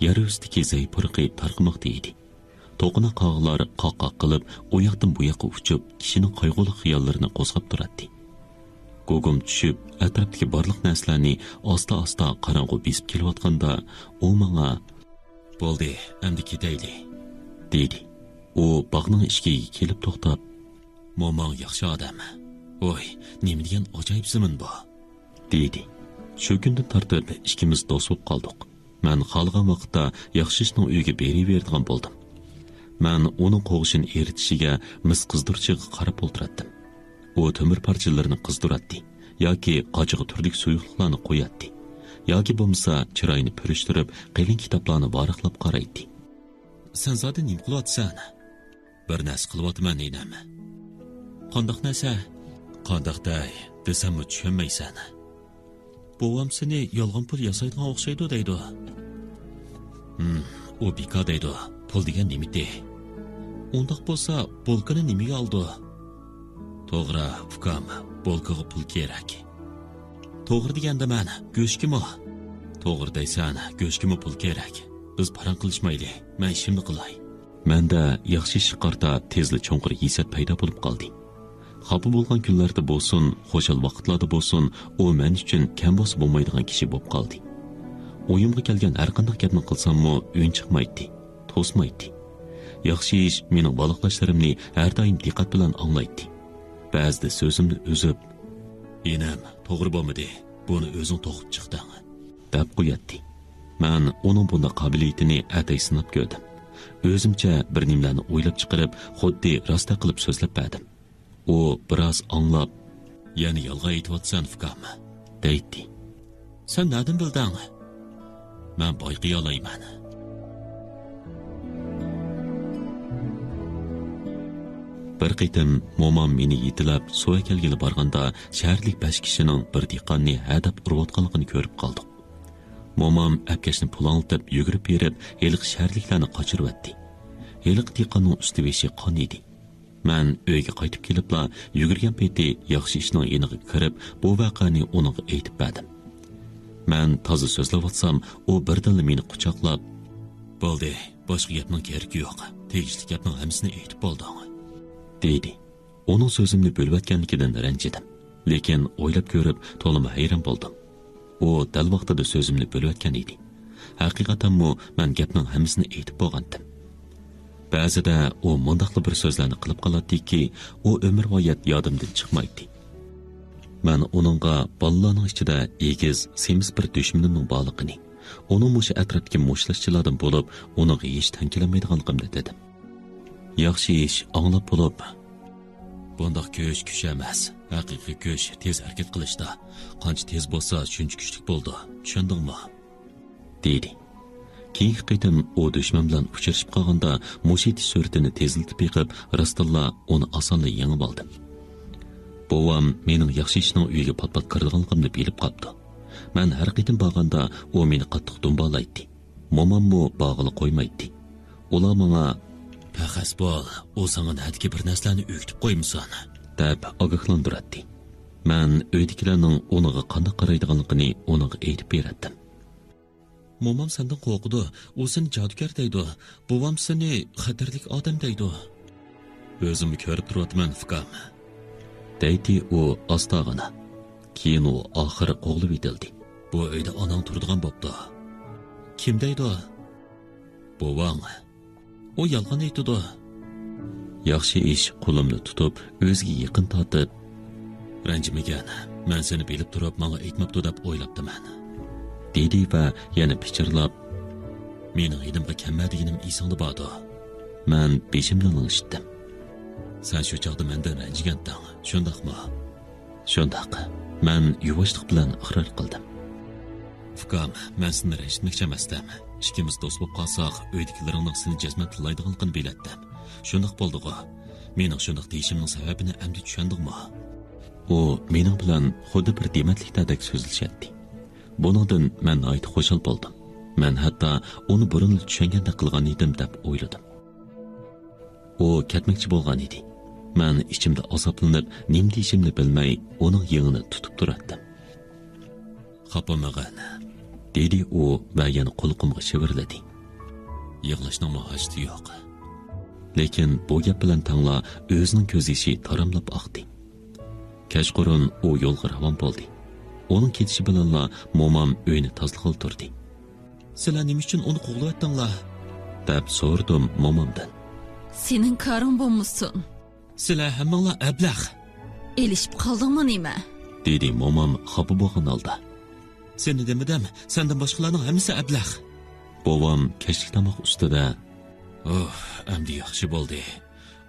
يەر يۈزىدىكى زەي پۇرىقى تارقىماقتا ئىدى. توقۇنا قاغىلار قاق-قاق قىلىپ، ئۇ ياقتىن بۇ ياققا ئۇچۇپ، كىشىنىڭ قايغۇلۇق خىياللىرىنى قوزغاپ تۇراتتى. گۇگۇم چۈشۈپ، ئەتراپتىكى بارلىق نەرسىلەرنى ئاستا-ئاستا قاراڭغۇ بېسىپ كېلىۋاتقاندا، ئۇ ماڭا، بولدى، ئەمدى كېتەيلى، دېدى. ئۇ باغنىڭ ئىشىكىگە كېلىپ توختاپ، موماڭ ياخشى ئادەم. ۋوي، نېمە دېگەن ئاجايىپ زېمىن بۇ، دېدى. شۇ كۈندىن تارتىپ ئىككىمىز دوست بولۇپ قالدۇق. مەن خالىغان ۋاقىتتا ياخشى ئىشنىڭ ئۆيىگە بېرىۋېرىدىغان بولدۇم. مەن ئۇنىڭ قوغۇشىنى ئېرىتىشىگە، مىس قىزدۇرۇشىغا قاراپ ئولتۇراتتىم. ئۇ تۆمۈر پارچىلىرىنى قىزدۇراتتى ياكى قاچىغا تۈرلۈك سۇيۇقلۇقلارنى قۇياتتى. ياكى بولمىسا چىرايىنى پۈرۈشتۈرۈپ، قېلىن كىتابلارنى ۋاراقلاپ قارايتتى. سەن زادى نېمە قىلىۋاتىسەن؟ بىر نەرسە قىلىۋاتىمەن، ئىنىم. قانداق نەرسە؟ قانداق دەي دېسەممۇ چۈشەنمەيسەن. بوۋام سېنى يالغان پۇل ياسايدىغان ئوخشايدۇ دەيدۇ. ھىم، ئۇ بىكار دەيدۇ. پۇل دېگەن نېمىتى؟ ئۇنداق بولسا، بولكىنى نېمىگە ئالىدۇ؟ توغرا، ئۇكام، بولكىغا پۇل كېرەك. توغرا دېگەندە مەن، گۆشكىمۇ؟ توغرا دەيسەن، گۆشكىمۇ پۇل كېرەك. بىز پاراڭ قىلىشمايلى، مەن ئىشىمنى قىلاي. مەندە ياخشى ئىشقا قارىتا تېزلا چوڭقۇر ھېسسىيات پەيدا بولۇپ قالدى. خاپا بولغان كۈنلەردە بولسۇن، خۇشال ۋاقىتلاردا بولسۇن، ئۇ مەن ئۈچۈن كەم بولسا بولمايدىغان كىشى بولۇپ قالدى. ئويۇمغا كەلگەن ھەرقانداق گەپنى قىلساممۇ ئۈن چىقمايتتى، توسمايتتى. ياخشى ئىش، مېنىڭ ۋالاقلاشلىرىمنى ھەر دائىم دىققەت بىلەن ئاڭلايتتى. بەزىدە سۆزۈمنى ئۈزۈپ، ئىنىم، توغرا بولمىدى، بۇنى ئۆزۈڭ توقۇپ چىقتىڭ، دەپ قوياتتى. مەن ئۇنىڭ بۇنداق قابىلىيىتىنى ئەتەي سىناپ كۆردۈم. ئۆزۈمچە بىر نېمىلەرنى ئويلاپ چىقىرىپ، خۇددى راستتەك قىلىپ سۆزلەپ بەردىم. ئۇ بىراز ئاڭلاپ، يەنە يالغان ئېيتىۋاتىسەن، ئۇكام، دەيتتى. سەن نەدىن بىلدىڭ؟ مەن بايقىيالايمەن. بىر قېتىم مومام مېنى يېتىلەپ سۇ ئەكەلگىلى بارغاندا، شەھەرلىك بەش كىشىنىڭ بىر دېھقاننى ھەدەپ ئۇرۇۋاتقانلىقىنى كۆرۈپ قالدۇق. مومام ئەپكەشنى پۇلاڭلىتىپ يۈگۈرۈپ بېرىپ، ھېلىقى شەھەرلىكلەرنى قاچۇرۇۋەتتى. ھېلىقى دېھقاننىڭ ئۈستى بېشى قان ئىدى. مەن ئۆيگە قايتىپ كېلىپلا يۈگۈرگەن پېتى ياخشى ئىشنىڭ يېنىغا كىرىپ، بۇ ۋەقەنى ئۇنىڭغا ئېيتىپ بەردىم. مەن تازا سۆزلەۋاتسام، ئۇ بىردىنلا مېنى قۇچاقلاپ، بولدى، باشقا گەپنىڭ كېرىكى يوق. تېگىشلىك گەپنىڭ ھەممىسىنى ئېيتىپ بولدۇڭ، دېدى. ئۇنىڭ سۆزۈمنى بۆلۈۋەتكەنلىكىدىن رەنجىدىم. لېكىن ئويلاپ كۆرۈپ، تولىمۇ ھەيران بولدۇم. ئۇ دەل ۋاقتىدا سۆزۈمنى بۆلۈۋەتكەن ئىدى. ھەقىقەتەنمۇ مەن گەپنىڭ ھەممىسىنى ئېيتىپ بولغانتىم. بەزىدە ئۇ مۇنداقلا بىر سۆزلەرنى قىلىپ قالاتتىكى، ئۇ ئۆمۈرۋايەت يادىمدىن چىقمايتتى. مەن ئۇنىڭغا بالىلارنىڭ ئىچىدە ئېگىز، سېمىز بىر دۈشمىنىمنىڭ بارلىقىنى، ئۇنىڭ مۇشۇ ئەتراپتىكى مۇشتلاشچىلاردىن بولۇپ، ئۇنىڭغا ھېچ تەڭ كېلەلمەيدىغانلىقىمنى دېدىم. ياخشى ئىش ئاڭلاپ بولۇپ، بۇنداق كۈچ كۈچ ئەمەس. ھەقىقىي كۈچ تېز ھەرىكەت قىلىشتا. قانچە تېز بولسا، شۇنچە كۈچلۈك بولىدۇ. چۈشەندىڭمۇ؟ دېدى. كېيىنكى قېتىم ئۇ دۈشمەن بىلەن ئۇچرىشىپ قالغاندا، مۇشۇ ئېتىش سۈرئىتىنى تېزلىتىپ بېقىپ، راستتىنلا ئۇنى ئاسانلا يېڭىۋالدىم. بوۋام مېنىڭ ياخشى ئىشنىڭ ئۆيىگە پات-پات كىرىدىغانلىقىمنى بىلىپ قاپتۇ. مەن ھەر قېتىم بارغاندا، ئۇ مېنى قاتتىق دۇمبالايتتى. موماممۇ بارغىلى قويمايتتى. ئۇلار ماڭا، پەخەس بول، ئۇ ساڭا نەدىكى بىر نەرسىلەرنى ئۆگىتىپ قويمىسۇن، دەپ ئاگاھلاندۇراتتى. مەن ئۆيدىكىلەرنىڭ ئۇنىڭغا قانداق قارايدىغانلىقىنى ئۇنىڭغا ئېيتىپ بېرەتتىم. مومام سەندىن قورقىدۇ، ئۇ سېنى جادۇگەر دەيدۇ، بوۋام سېنى خەتەرلىك ئادەم دەيدۇ. ئۆزۈممۇ كۆرۈپ تۇرۇۋاتىمەن، ئۇكام، دەيتتى ئۇ ئاستاغىنا. كېيىن ئۇ ئاخىر قوغلىۋېتىلدى. بۇ ئۆيدە ئاناڭ تۇرىدىغان بوپتۇ. كىم دەيدۇ؟ بوۋاڭ. ئۇ يالغان ئېيتىدۇ. ياخشى ئىش قولۇمنى تۇتۇپ، ئۆزىگە يېقىن تارتىپ، رەنجىمىگىن، مەن سېنى بىلىپ تۇرۇپ ماڭا ئېيتماپتۇ دەپ ئويلاپتىمەن، دېدى ۋە يەنە پىچىرلاپ، مېنىڭ يېنىمغا كەلمە دېگىنىم ئېسىڭدە باردۇ؟ مەن بېشىمنى لىڭشىتتىم. سەن شۇ چاغدا مەندىن رەنجىگەنتىڭ، شۇنداقمۇ؟ شۇنداق. مەن يۇۋاشلىق بىلەن ئىقرار قىلدىم. ئۇكام، مەن سېنى رەنجىتمەكچى ئەمەستىم. ئىككىمىز دوست بولۇپ قالساق، ئۆيدىكىلىرىڭنىڭ سېنى جەزمەن تىللايدىغانلىقىنى بىلەتتىم. شۇنداق بولدىغۇ. مېنىڭ شۇنداق دېيىشىمنىڭ سەۋەبىنى ئەمدى چۈشەندىڭمۇ؟ ئۇ مېنىڭ بىلەن خۇددى بىر دېمەتلىكتەدەك سۆزلىشەتتى. بۇنىڭدىن مەن ناھايىتى خۇشال بولدۇم. مەن ھەتتا ئۇنى بۇرۇنلا چۈشەنگەندەك قىلغان ئىدىم دەپ ئويلىدىم. ئۇ كەتمەكچى بولغان ئىدى. مەن ئىچىمدە ئازابلىنىپ، نېمە دېيىشىمنى بىلمەي، ئۇنىڭ يېڭىنى تۇتۇپ تۇراتتىم. خاپا بولمىغىن، دېدى ئۇ ۋە يەنە قۇلىقىمغا شىۋىرلىدى. يىغلاشنىڭمۇ ھاجىتى يوق. لېكىن بۇ گەپ بىلەن تەڭلا ئۆزىنىڭ كۆز يېشى تاراملاپ ئاقتى. كەچقۇرۇن ئۇ يولغا راۋان بولدى. ئۇنىڭ كېتىشى بىلەنلا مومام ئۆينى تازىلىغىلى تۇردى. سىلەر نېمە ئۈچۈن ئۇنى قوغلىۋەتتىڭلار؟ دەپ سورىدىم مومامدىن. سېنىڭ كارىڭ بولمىسۇن. سىلەر ھەممىڭلار ئەبلەخ. ئېلىشىپ قالدىڭمۇ نېمە؟ دېدى مومام خاپا بولغان ھالدا. سېنى دېمىدىم، سەندىن باشقىلارنىڭ ھەممىسى ئەبلەخ. بوۋام كەچلىك تاماق ئۈستىدە. ئۇھ، ئەمدى ياخشى بولدى.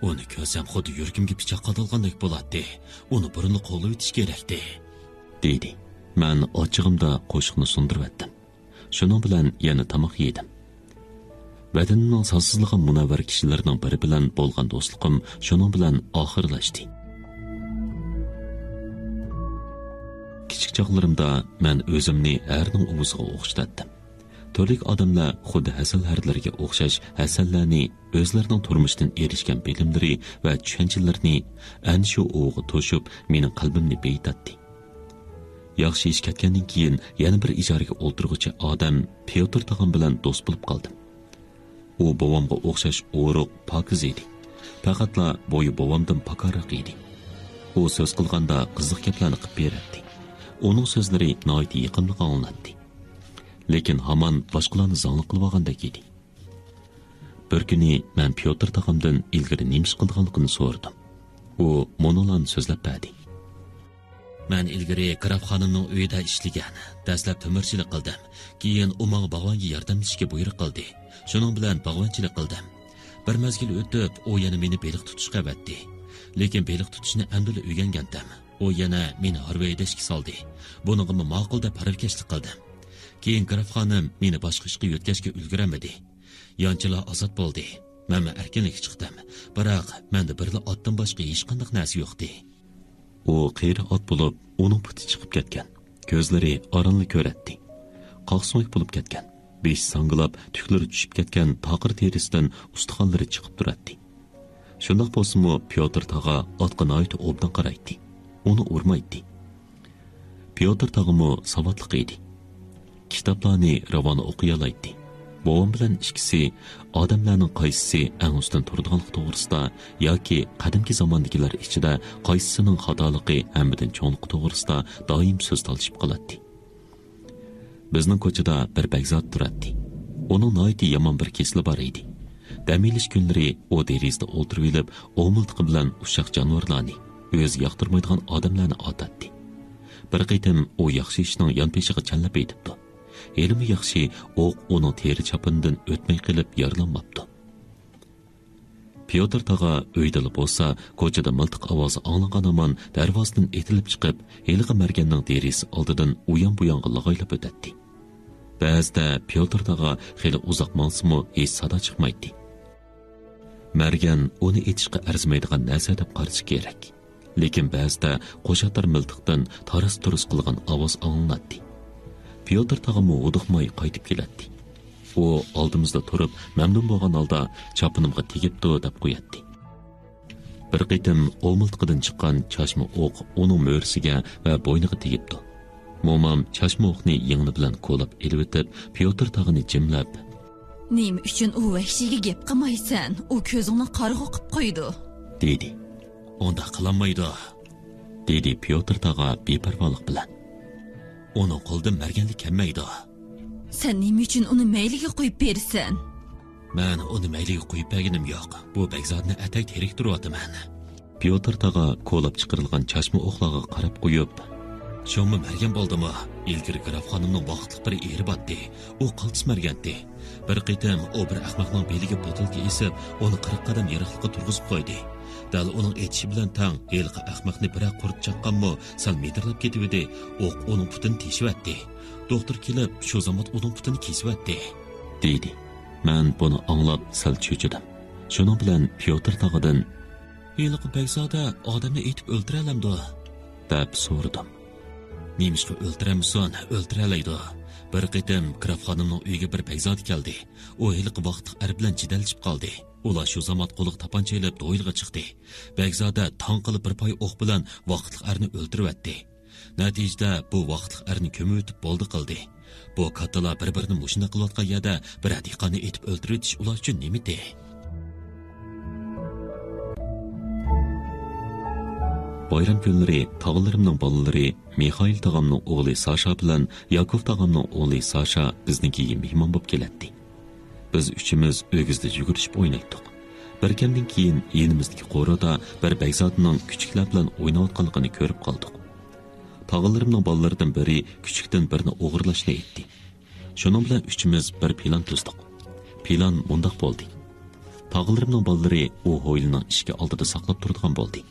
ئۇنى كۆرسەم خۇددى يۈرىكىمگە پىچاق قادالغاندەك بولاتتى. ئۇنى بۇرۇنلا قوغلىۋېتىش كېرەكتى، دېدى. مەن ئاچچىقىمدا قوشۇقنى سۇندۇرۇۋەتتىم. شۇنىڭ بىلەن يەنە تاماق يېدىم. ۋەتىنىمنىڭ سانسىزلىغان مۇنەۋۋەر كىشىلىرىنىڭ بىرى بىلەن بولغان دوستلۇقۇم شۇنىڭ بىلەن ئاخىرلاشتى. كىچىك چاغلىرىمدا مەن ئۆزۈمنى ھەرنىڭ ئۇۋىسىغا ئوخشىتاتتىم. تۈرلۈك ئادەملەر خۇددى ھەسەل ھەرلىرىگە ئوخشاش ھەسەللەرنى ئۆزلىرىنىڭ تۇرمۇشتىن ئېرىشكەن بىلىملىرى ۋە چۈشەنچىلىرىنى ئەنە شۇ ئۇۋىغا توشۇپ، مېنىڭ قەلبىمنى بېيىتاتتى. ياخشى ئىش كەتكەندىن كېيىن يەنە بىر ئىجارىگە ئولتۇرغۇچى ئادەم پيوتر تاغام بىلەن دوست بولۇپ قالدىم. ئۇ بوۋامغا ئوخشاش ئورۇق، پاكىز ئىدى. پەقەتلا بويى بوۋامدىن پاكارراق ئىدى. ئۇ سۆز قىلغاندا قىزىق گەپلەرنى قىلىپ بېرەتتى. ئۇنىڭ سۆزلىرى ناھايىتى يېقىملىق ئاڭلىناتتى. لېكىن ھامان باشقىلارنى زاڭلىق قىلىۋالغاندەك ئىدى. بىر كۈنى مەن پيوتر تاغامدىن ئىلگىرى نېمە ئىش قىلىدىغانلىقىنى سورىدىم. ئۇ مۇنۇلارنى سۆزلەپ بەردى. مەن ئىلگىرى گراف خانىمنىڭ ئۆيىدە ئىشلىگەن، دەسلەپ تۆمۈرچىلىك قىلدىم، كېيىن ئۇ ماڭا باغۋەنگە ياردەملىشىشكە بۇيرۇق قىلدى. شۇنىڭ بىلەن باغۋەنچىلىك قىلدىم. بىر مەزگىل ئۆتۈپ، ئۇ يەنە مېنى بېلىق تۇتۇشقا ئەۋەتتى. لېكىن بېلىق تۇتۇشنى ئەمدىلا ئۆگەنگەنتىم. ئۇ يەنە مېنى ھارۋا ھەيدەشكە سالدى. بۇنىڭغىمۇ ماقۇل دەپ ھارۋىكەشلىك قىلدىم. كېيىن گراف خانىم مېنى باشقا ئىشقا يۆتكەشكە ئۈلگۈرەلمىدى. يانچىلار ئازاد بولدى. مەنمۇ ئەركىنلىككە چىقتىم. بىراق مەندە بىرلا ئاتتىن باشقا ھېچقانداق نەرسە يوقتى. ئۇ قېرى ئات بولۇپ، ئۇنىڭ پۇتى چىقىپ كەتكەن. كۆزلىرى ئارانلا كۆرەتتى. قاقسۆڭەك بولۇپ كەتكەن، بېشى ساڭگىلاپ، تۈكلىرى چۈشۈپ كەتكەن تاقىر تېرىسىدىن ئۇستىخانلىرى چىقىپ تۇراتتى. شۇنداق بولسىمۇ، پيوتىر تاغا ئاتقا ناھايىتى ئوبدان قارايتتى. ئۇنى ئۇرمايتتى. پيوتىر تاغىمۇ ساۋاتلىق ئىدى. كىتابلارنى راۋان ئوقۇيالايتتى. بوۋام بىلەن ئىككىسى ئادەملەرنىڭ قايسىسى ئەڭ ئۈستۈن تۇرىدىغانلىقى توغرىسىدا ياكى قەدىمكى زاماندىكىلەر ئىچىدە قايسىسىنىڭ خاتالىقى ھەممىدىن چوڭلۇقى توغرىسىدا دائىم سۆز تالىشىپ قالاتتى. بىزنىڭ كوچىدا بىر بەگزادە تۇراتتى. ئۇنىڭ ناھايىتى يامان بىر كېسىلى بار ئىدى. دەم ئېلىش كۈنلىرى ئۇ دېرىزىدە ئولتۇرۇۋېلىپ، ئومۇلتىقى بىلەن ئۇششاق جانىۋارلارنى، ئۆزى ياقتۇرمايدىغان ئادەملەرنى ئاتاتتى. بىر قېتىم ئۇ ياخشى ئىشنىڭ يانپېشىغا چەنلەپ ئېتىپتۇ. ھېلىمۇ ياخشى، ئوق ئۇنىڭ تېرە چاپىنىدىن ئۆتمەي قېلىپ يارىلانماپتۇ. پيوتىر تاغا ئۆيدىلا بولسا، كوچىدا مىلتىق ئاۋازى ئاڭلانغان ھامان دەرۋازىدىن ئېتىلىپ چىقىپ، ھېلىقى مەرگەننىڭ دېرىزىسى ئالدىدىن ئۇيان-بۇيانغا لاغايلاپ ئۆتەتتى. بەزىدە پيوتىر تاغا خېلى ئۇزاق ماڭسىمۇ، ھېچ سادا چىقمايتتى. مەرگەن ئۇنى ئېتىشقا ئەرزىمەيدىغان نەرسە دەپ قارىشى كېرەك. لېكىن بەزىدە قوشاتار مىلتىقتىن تاراس-تۇرۇس قىلغان ئاۋاز ئاڭلىناتتى. پيوتىر تاغىمۇ ھودۇقماي قايتىپ كېلەتتى. ئۇ ئالدىمىزدا تۇرۇپ، مەمنۇن بولغان ھالدا چاپىنىمغا تېگىپتۇ دەپ قوياتتى. بىر قېتىم ئومۇلتىقىدىن چىققان چاچما ئوق ئۇنىڭ مۈرىسىگە ۋە بوينىغا تېگىپتۇ. مومام چاچما ئوقنى يىڭنە بىلەن كولاپ ئېلىۋېتىپ، پيوتىر تاغىنى جىملەپ، «نېمە ئۈچۈن ئۇ ۋەھشىيگە گەپ قىلمايسەن؟ ئۇ كۆزۈڭنى قارىغۇ قىپ قويىدۇ» دېدى. «ئۇنداق قىلالمايدۇ» دېدى پيوتىر تاغا بىپەرۋالىق بىلەن. «ئۇنىڭ قولىدىن مەرگەنلىك كەلمەيدۇ». «سەن نېمە ئۈچۈن ئۇنى مەيلىگە قويۇپ بېرىسەن؟» «مەن ئۇنى مەيلىگە قويۇپ بەرگىنىم يوق. بۇ بەگزادىنى ئەتەك تېرىكتۈرۈۋاتىمەن». پيوتىر تاغا كولاپ چىقىرىلغان چاچما ئوقلارغا قاراپ قويۇپ، «شۇمۇ مەرگەن بولدىمۇ؟ ئىلگىرى گراف خانىمنىڭ ۋاقىتلىق بىر ئېرى بارتتى. ئۇ قالتىس مەرگەنتى. بىر قېتىم ئۇ بىر ئەخمەقنىڭ بېلىگە بوتۇلكا ئېسىپ، ئۇنى قىرىق قەدەم يىراقلىققا تۇرغۇزۇپ قويدى. دەل ئۇنىڭ ئېتىشى بىلەن تەڭ ھېلىقى ئەخمەقنى بىرەر قۇرت چاققانمۇ، سەل مىدىرلاپ كېتىۋىدى. ئوق ئۇنىڭ پۇتىنى تېشىۋەتتى. دوختۇر كېلىپ، شۇ زامات ئۇنىڭ پۇتىنى كېسىۋەتتى» دېدى. مەن بۇنى ئاڭلاپ سەل چۆچۈدۈم. شۇنىڭ بىلەن پيوتىر تاغىدىن، «ھېلىقى بەگزادە ئادەمنى ئېتىپ ئۆلتۈرەلەمدۇ؟» دەپ سورىدىم. «نېمىشقا ئۆلتۈرەلمىسۇن، ئۆلتۈرەلەيدۇ. بىر قېتىم گراف خانىمنىڭ ئۆيىگە بىر بەگزادە كەلدى. ئۇ ھېلىقى ۋاقىتلىق ئەر بىلەن جېدەللىشىپ قالدى. ئۇلار شۇ زامات قولىغا تاپانچا ئېلىپ دويلىغا چىقتى. بەگزادە تاڭ قىلىپ بىر پاي ئوق بىلەن ۋاقىتلىق ئەرنى ئۆلتۈرۈۋەتتى. نەتىجىدە بۇ ۋاقىتلىق ئەرنى كۆمۈۋېتىپ بولدى قىلدى. بۇ كاتتىلار بىر-بىرىنى مۇشۇنداق قىلىۋاتقان يەردە بىرەر دېھقاننى ئېتىپ ئۆلتۈرۈۋېتىش ئۇلار ئۈچۈن نېمىتى؟» بايرام كۈنلىرى تاغىلىرىمنىڭ بالىلىرى مىخائىل تاغامنىڭ ئوغلى ساشا بىلەن ياكوف تاغامنىڭ ئوغلى ساشا بىزنىڭكىگە مېھمان بولۇپ كېلەتتى. بىز ئۈچىمىز ئۆگزىدە يۈگۈرۈشۈپ ئوينايتتۇق. بىر كەمدىن كېيىن يېنىمىزدىكى قورۇدا بىر بەگزادىنىڭ كۈچۈكلەر بىلەن ئويناۋاتقانلىقىنى كۆرۈپ قالدۇق. تاغىلىرىمنىڭ بالىلىرىدىن بىرى كۈچۈكتىن بىرنى ئوغرىلاشنى ئېيتتى. شۇنىڭ بىلەن ئۈچىمىز بىر پىلان تۈزدۇق. پىلان مۇنداق بولدى. تاغىلىرىمنىڭ بالىلىرى ئۇ ھويلىنىڭ ئىشىكى ئالدىدا ساقلاپ تۇرىدىغان بولدى.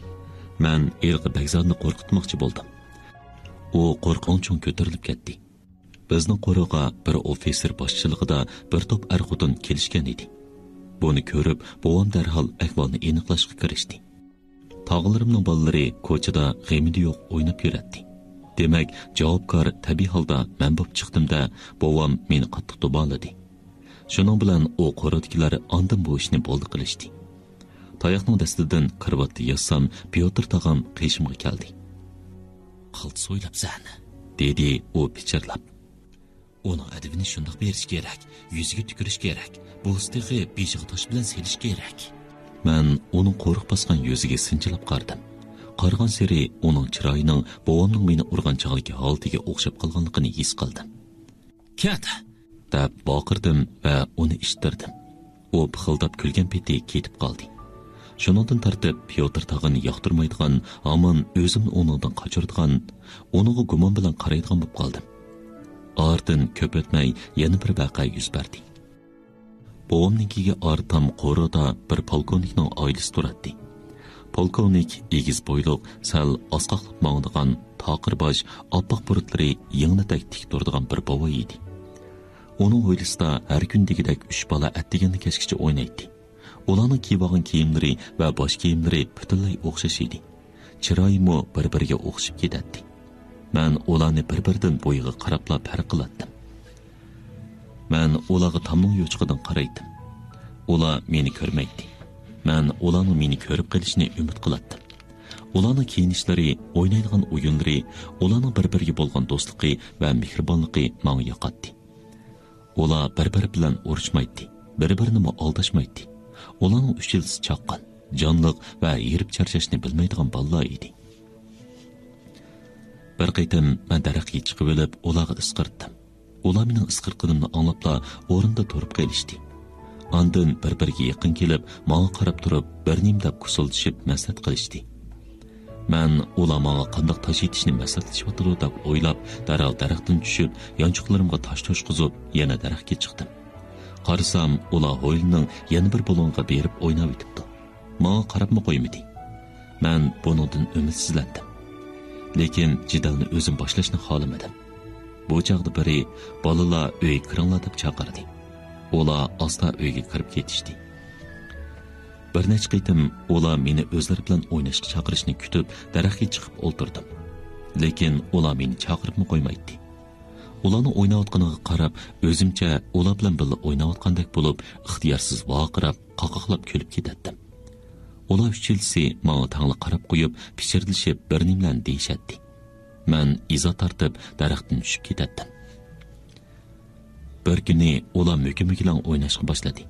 مەن ھېلىقى بەگزادنى قورقۇتماقچى بولدۇم. ئۇ قورقۇنچۇڭ كۆتۈرۈلۈپ كەتتى. بىزنىڭ قورۇغا بىر ئوفىتسېر باشچىلىقىدا بىر توپ ئەر-خوتۇن كېلىشكەن ئىدى. بۇنى كۆرۈپ، بوۋام دەرھال ئەھۋالنى ئېنىقلاشقا كىرىشتى. تاغىلىرىمنىڭ بالىلىرى كوچىدا غېمى-دېيى يوق ئويناپ يۈرەتتى. دېمەك، جاۋابكار تەبىئىي ھالدا مەن بولۇپ چىقتىم-دە، بوۋام مېنى قاتتىق دۇبالىدى. شۇنىڭ بىلەن ئۇ قورۇدىكىلەر ئاندىن بۇ ئىشنى بولدى قىلىشتى. تاياقنىڭ دەستىدىن كارىۋاتتا ياتسام، پيوتىر تاغام قېشىمغا كەلدى. «قالتىس ئويلاپسەن» دېدى ئۇ پىچىرلاپ. «ئۇنىڭ ئەدىپىنى شۇنداق بېرىش كېرەك، يۈزىگە تۈكۈرۈش كېرەك، بولسا تېخى بېشىغا تاش بىلەن سېلىش كېرەك.» مەن ئۇنىڭ قورۇق باسقان يۈزىگە سىنچىلاپ قارىدىم. قارىغانسېرى ئۇنىڭ چىرايىنىڭ بوۋامنىڭ مېنى ئۇرغان چاغدىكى ھالىتىگە ئوخشاپ قالغانلىقىنى ھېس قىلدىم. «كەت!» دەپ ۋارقىرىدىم ۋە ئۇنى ئىتتىردىم. ئۇ پىخىلداپ كۈلگەن پېتى كېتىپ قالدى. شۇنىڭدىن تارتىپ پيوتىر تاغىنى ياقتۇرمايدىغان، ھامان ئۆزۈمنى ئۇنىڭدىن قاچۇرىدىغان، ئۇنىڭغا گۇمان بىلەن قارايدىغان بولۇپ قالدىم. ئارىدىن كۆپ ئۆتمەي يەنە بىر ۋەقە يۈز بەردى. بوۋامنىڭكىگە ئارتام قورۇدا بىر پولكوۋنىكنىڭ ئائىلىسى تۇراتتى. پولكوۋنىك ئېگىز بويلۇق، سەل ئاسقاقلاپ ماڭىدىغان، تاقىر باش، ئاپئاق بۇرۇتلىرى يىڭنىدەك تىك تۇرىدىغان بىر بوۋاي ئىدى. ئۇنىڭ ھويلىسىدا ھەر كۈن دېگۈدەك ئۈچ بالا ئەتىگەندىن كەچكىچە ئوينايتتى. ئۇلارنىڭ كىيىۋالغان كىيىملىرى ۋە باش كىيىملىرى پۈتۈنلەي ئوخشاش ئىدى. چىرايىمۇ بىر-بىرىگە ئوخشىشىپ كېتەتتى. مەن ئۇلارنى بىر-بىرىدىن بويىغا قاراپلا پەرق قىلاتتىم. مەن ئۇلارغا تامنىڭ يوچۇقىدىن قارايتتىم. ئۇلار مېنى كۆرمەيتتى. مەن ئۇلارنىڭ مېنى كۆرۈپ قېلىشىنى ئۈمىد قىلاتتىم. ئۇلارنىڭ كىيىنىشلىرى، ئوينايدىغان ئويۇنلىرى، ئۇلارنىڭ بىر-بىرىگە بولغان دوستلۇقى ۋە مېھرىبانلىقى ماڭا ياقاتتى. ئۇلار بىر-بىرى بىلەن ئۇرۇشمايتتى، بىر-بىرىنىمۇ ئالداشمايتتى. ئۇلارنىڭ ئۈچىلىسى چاققان، جانلىق ۋە ھېرىپ چارچاشنى بىلمەيدىغان بالىلار ئىدى. بىر قېتىم مەن دەرەخكە چىقىۋېلىپ ئۇلارغا ئىسقىرتتىم. ئۇلار مېنىڭ ئىسقىرتقىنىمنى ئاڭلاپلا ئورنىدا تۇرۇپ قېلىشتى. ئاندىن بىر-بىرىگە يېقىن كېلىپ، ماڭا قاراپ تۇرۇپ، بىر نېمە دەپ كۇسۇلدىشىپ مەسلىھەت قىلىشتى. مەن ئۇلار ماڭا قانداق تاش ئېتىشنى مەسلىھەتلىشىۋاتىدۇ دەپ ئويلاپ، دەرھال دەرەختىن چۈشۈپ، يانچۇقلىرىمغا تاش توشقۇزۇپ، يەنە دەرەخكە چىقتىم. قارىسام، ئۇلار ھويلىنىڭ يەنە بىر بۇلۇڭىغا بېرىپ ئويناۋېتىپتۇ. ماڭا قاراپمۇ قويمىدى. مەن بۇنىڭدىن ئۈمىدسىزلەندىم. لېكىن جېدەلنى ئۆزۈم باشلاشنى خالىمىدىم. بۇ چاغدا بىرى، «بالىلار، ئۆيگە كىرىڭلار» دەپ چاقىردى. ئۇلار ئاستا ئۆيگە كىرىپ كېتىشتى. بىر نەچچە قېتىم ئۇلار مېنى ئۆزلىرى بىلەن ئويناشقا چاقىرىشىنى كۈتۈپ، دەرەخكە چىقىپ ئولتۇردۇم. لېكىن ئۇلار مېنى چاقىرىپمۇ قويمايتتى. ئۇلارنىڭ ئويناۋاتقىنىغا قاراپ، ئۆزۈمچە ئۇلار بىلەن بىللە ئويناۋاتقاندەك بولۇپ، ئىختىيارسىز ۋارقىراپ، قاقاقلاپ كۈلۈپ كېتەتتىم. ئۇلار ئۈچىلىسى ماڭا تەڭلا قاراپ قويۇپ، پىچىرلىشىپ بىر نېمىلەرنى دېيىشەتتى. مەن ئىزا تارتىپ، دەرەختىن چۈشۈپ كېتەتتىم. بىر كۈنى ئۇلار مۆكە-مۆكىلەڭ ئويناشقا باشلىدى.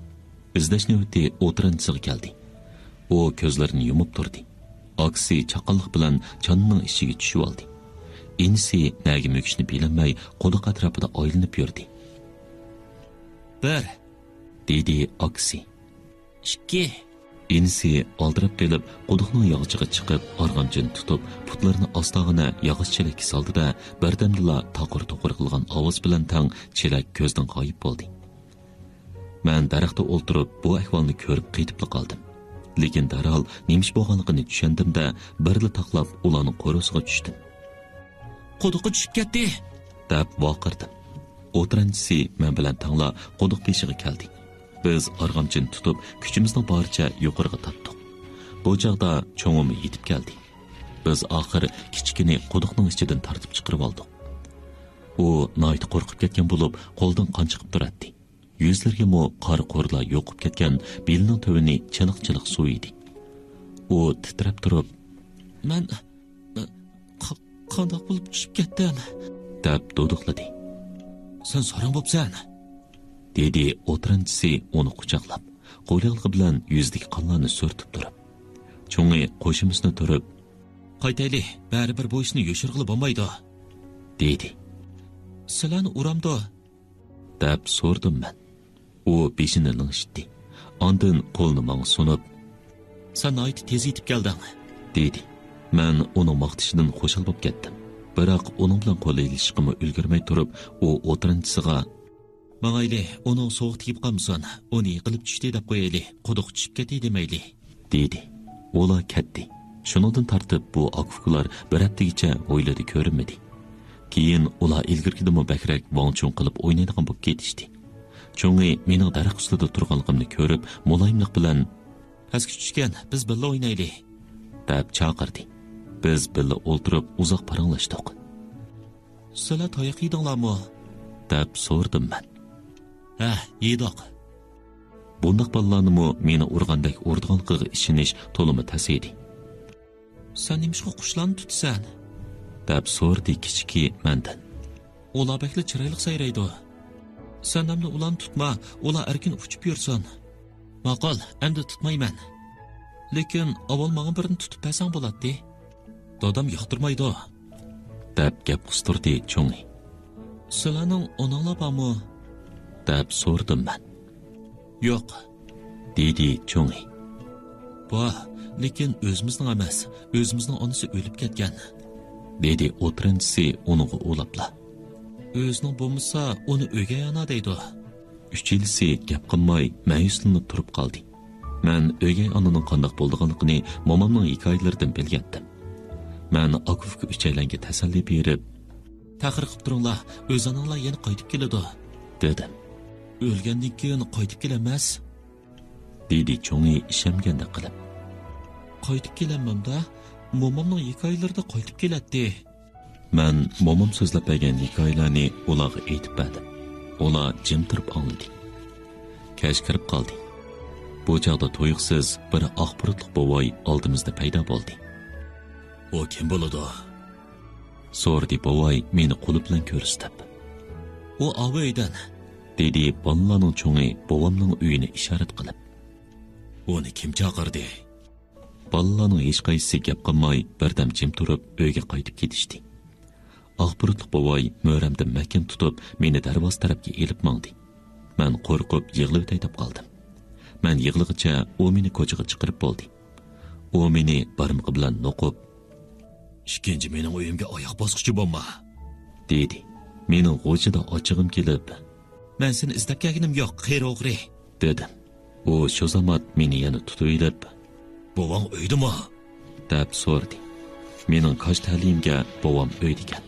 ئىزدەش نۆۋىتى ئوتتۇرانچىسىغا كەلدى. ئۇ كۆزلىرىنى يۇمۇپ تۇردى. ئاكىسى چاققانلىق بىلەن چانىنىڭ ئىچىگە چۈشۈۋالدى. ئىنىسى نەگە مۆكۈشنى بىلەلمەي، قۇدۇق ئەتراپىدا ئايلىنىپ يۈردى. «بىر!» دېدى ئاكىسى. «ئىككى!» ئىنىسى ئالدىراپ قېلىپ، قۇدۇقنىڭ ياغىچىغا چىقىپ، ئارغامچىنى تۇتۇپ، پۇتلىرىنى ئاستاغىنا ياغاچ چېلەككە سالدى-دە، بىردەمدىلا تاقۇر-تۇقۇر قىلغان ئاۋاز بىلەن تەڭ چېلەك كۆزدىن غايىب بولدى. مەن دەرەختە ئولتۇرۇپ، بۇ ئەھۋالنى كۆرۈپ قېتىپلا قالدىم. لېكىن دەرھال نېمە ئىش بولغانلىقىنى چۈشەندىم-دە، بىرلا تاقلاپ ئۇلارنىڭ قورۇسىغا چۈشتۈم. «قۇدۇققا چۈشۈپ كەتتى!» دەپ ۋارقىرىدىم. ئوتتۇرانچىسى مەن بىلەن تەڭلا قۇدۇق بېشىغا كەلدى. بىز ئارغامچىنى تۇتۇپ، كۈچىمىزنىڭ بارىچە يۇقىرىغا تارتتۇق. بۇ چاغدا چوڭىمۇ يېتىپ كەلدى. بىز ئاخىر كىچىكىنى قۇدۇقنىڭ ئىچىدىن تارتىپ چىقىرىۋالدۇق. ئۇ ناھايىتى قورقۇپ كەتكەن بولۇپ، قولىدىن قان چىقىپ تۇراتتى. يۈزلىرىگىمۇ قارا قۇرلار يوقۇپ كەتكەن، بېلىنىڭ تۆۋىنى چېنىق-چېنىق سۇ ئىدى. ئۇ تىترەپ تۇرۇپ، «مەن، ق-، قانداق بولۇپ چۈشۈپ كەتتىم؟» دەپ دۇدۇقلىدى. «سەن ساراڭ بوپسەن!» دېدى ئوتتۇرانچىسى ئۇنى قۇچاقلاپ، قول ياغلىقى بىلەن يۈزىدىكى قانلارنى سۈرتۈپ تۇرۇپ. چوڭى قوشۇمىسىنى تۇرۇپ، «قايتايلى، بەرىبىر بۇ ئىشنى يوشۇرغىلى بولمايدۇ» دېدى. «سىلەرنى ئۇرامدۇ؟» دەپ سورىدىم مەن. ئۇ بېشىنى لىڭشىتتى. ئاندىن قولىنى ماڭا سۇنۇپ، «سەن ناھايىتى تېز يېتىپ كەلدىڭ» دېدى. مەن ئۇنىڭ ماختىشىدىن خۇشال بولۇپ كەتتىم. بىراق ئۇنىڭ بىلەن قول ئېلىشىشقىمۇ ئۈلگۈرمەي تۇرۇپ، ئۇ ئوتتۇرانچىسىغا، «ماڭايلى، ئۇنىڭ سوغۇق تېگىپ قالمىسۇن، ئۇنى يىقىلىپ چۈشتى دەپ قويايلى، قۇدۇققا چۈشۈپ كەتتى دېمەيلى» دېدى. ئۇلار كەتتى. شۇنىڭدىن تارتىپ بۇ ئاكا-ئۇكىلار بىر ھەپتىگىچە ھويلىدا كۆرۈنمىدى. كېيىن ئۇلار ئىلگىرىكىدىنمۇ بەكرەك ۋاڭ-چۇڭ قىلىپ ئوينايدىغان بولۇپ كېتىشتى. چوڭى مېنىڭ دەرەخ ئۈستىدە تۇرغانلىقىمنى كۆرۈپ، مۇلايىملىق بىلەن، «پەسكە چۈشكەن، بىز بىللە ئوينايلى» دەپ چاقىردى. بىز بىللە ئولتۇرۇپ ئۇزاق پاراڭلاشتۇق. «سىلەر تاياق يېدىڭلارمۇ؟» دەپ سورىدىم مەن. «ھە، يېدۇق.» بۇنداق بالىلارنىمۇ مېنى ئۇرغاندەك ئۇرىدىغانلىقىغا ئىشىنىش تولىمۇ تەس ئىدى. «سەن نېمىشقا قۇشلارنى تۇتىسەن؟» دەپ سورىدى كىچىكى مەندىن. «ئۇلار بەكلا چىرايلىق سايرايدۇ. سەن ئەمدى ئۇلارنى تۇتما، ئۇلار ئەركىن ئۇچۇپ يۈرسۇن.» «ماقۇل، ئەمدى تۇتمايمەن. لېكىن ئاۋۋال ماڭا بىرنى تۇتۇپ بەرسەڭ بولاتتى.» «دادام ياقتۇرمايدۇ.» دەپ گەپ قىستۇردى چوڭى. «سىلەرنىڭ ئاناڭلار بارمۇ؟» دەپ سورىدىم مەن. «يوق.» دېدى چوڭى. «بار، لېكىن ئۆزىمىزنىڭ ئەمەس، ئۆزىمىزنىڭ ئانىسى ئۆلۈپ كەتكەن.» دېدى ئوتتۇرانچىسى ئۇنىڭغا ئۇلاپلا. «ئۆزىنىڭ بولمىسا، ئۇنى ئۆگەي ئانا دەيدۇ.» ئۈچىلىسى گەپ قىلماي مەيۈسلىنىپ تۇرۇپ قالدى. مەن ئۆگەي ئانىنىڭ قانداق بولىدىغانلىقىنى مومامنىڭ ھېكايىلىرىدىن بىلگەنتىم. مەن ئاكا-ئۇكا ئۈچەيلەنگە تەسەللى بېرىپ، «تەخىر قىپ تۇرۇڭلار، ئۆز ئاناڭلار يەنە قايتىپ كېلىدۇ» دېدىم. «ئۆلگەندىن كېيىن قايتىپ كېلەلمەس» دېدى چوڭى ئىشەنمىگەندەك قىلىپ. «قايتىپ كېلەلمەمدۇ؟ مومامنىڭ ھېكايىلىرىدە قايتىپ كېلەتتى.» مەن مومام سۆزلەپ بەرگەن ھېكايىلەرنى ئۇلارغا ئېيتىپ بەردىم. ئۇلار جىم تۇرۇپ ئاڭلىدى. كەچ كىرىپ قالدى. بۇ چاغدا تۇيۇقسىز بىر ئاق بۇرۇتلۇق بوۋاي ئالدىمىزدا پەيدا بولدى. «ئۇ كىم بولىدۇ؟» سورىدى بوۋاي مېنى قولى بىلەن كۆرسىتىپ. «ئۇ ئاۋۇ ئۆيدىن»، دېدى بالىلارنىڭ چوڭى بوۋامنىڭ ئۆيىنى ئىشارەت قىلىپ. «ئۇنى كىم چاقىردى؟» بالىلارنىڭ ھېچقايسىسى گەپ قىلماي، بىردەم جىم تۇرۇپ، ئۆيگە قايتىپ كېتىشتى. ئاق بۇرۇتلۇق بوۋاي مۈرەمدىن مەھكەم تۇتۇپ، مېنى دەرۋازا تەرەپكە ئېلىپ ماڭدى. مەن قورقۇپ يىغلىۋېتەي دەپ قالدىم. مەن يىغلىغىچە ئۇ مېنى كوچىغا چىقىرىپ بولدى. ئۇ مېنى بارمىقى بىلەن نوقۇپ، «ئىككىنچى مېنىڭ ئۆيۈمگە ئاياق باسقۇچى بولما!» دېدى. مېنىڭ غۇژژىدا ئاچچىقىم كېلىپ، «مەن سېنى ئىزدەپ كەلگىنىم يوق، قېرى ئوغرى!» دېدىم. ئۇ شۇ زامات مېنى يەنە تۇتۇۋېلىپ، «بوۋاڭ ئۆيدىمۇ؟» دەپ سورىدى. مېنىڭ كاج تەلىيىمگە بوۋام ئۆيدىكەن.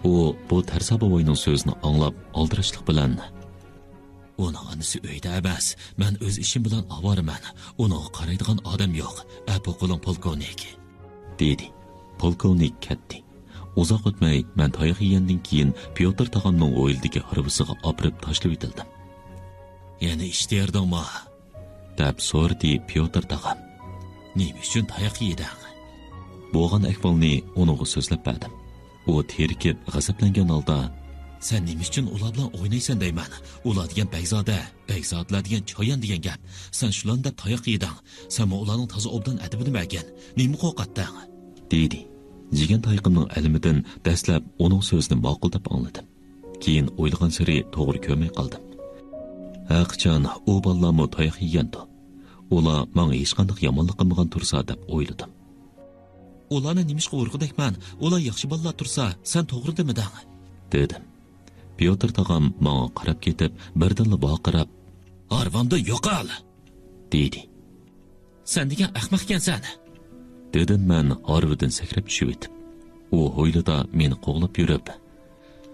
ئۇ بۇ تەرسا بوۋاينىڭ سۆزىنى ئاڭلاپ، ئالدىراشلىق بىلەن، «ئۇنىڭ ئانىسى ئۆيدە ئەمەس، مەن ئۆز ئىشىم بىلەن ئاۋارىمەن، ئۇنىڭغا قارايدىغان ئادەم يوق، ئەپۇ قىلىڭ، پولكوۋنىك!» دېدى. پولكوۋنىك كەتتى. ئۇزاق ئۆتمەي، مەن تاياق يېگەندىن كېيىن پيوتىر تاغامنىڭ ھويلىدىكى ھارۋىسىغا ئاپىرىپ تاشلىۋېتىلدىم. «يەنە ئىشتە يارىدىڭمۇ؟» دەپ سورىدى پيوتىر تاغام. «نېمە ئۈچۈن تاياق يېدىڭ؟» بولغان ئەھۋالنى ئۇنىڭغا سۆزلەپ بەردىم. ئۇ تېرىكىپ، غەزەپلەنگەن ھالدا، «سەن نېمە ئۈچۈن ئۇلار بىلەن ئوينايسەن دەيمەن؟ ئۇلار دېگەن بەگزادە، بەگزادىلەر دېگەن چايان دېگەن گەپ. سەن شۇلارنى دەپ تاياق يېدىڭ. سەنمۇ ئۇلارنىڭ تازا ئوبدان ئەدىپىنى بەرگىن. نېمە قورقاتتىڭ؟» دېدى. يېگەن تايىقىمنىڭ ئەلىمىدىن دەسلەپ ئۇنىڭ سۆزىنى ماقۇل دەپ ئاڭلىدىم. كېيىن ئويلىغانسېرى توغرا كۆرمەي قالدىم. ھەرقاچان ئۇ بالىلارمۇ تاياق يېگەندۇ؟ ئۇلار ماڭا ھېچقانداق يامانلىق قىلمىغان تۇرسا دەپ ئويلىدىم. «ئۇلارنى نېمىشقا ئۇرغۇدەكمەن؟ ئۇلار ياخشى بالىلار تۇرسا، سەن توغرا دېمىدىڭ؟» دېدىم. پيوتىر تاغام ماڭا قاراپ كېتىپ، بىردىنلا ۋارقىراپ، «ھارۋامدىن يوقال!» دېدى. «سەن دېگەن ئەخمەق ئىكەنسەن!» دېدىم مەن ھارۋىدىن سەكرەپ چۈشۈۋېتىپ. ئۇ ھويلىدا مېنى قوغلاپ يۈرۈپ،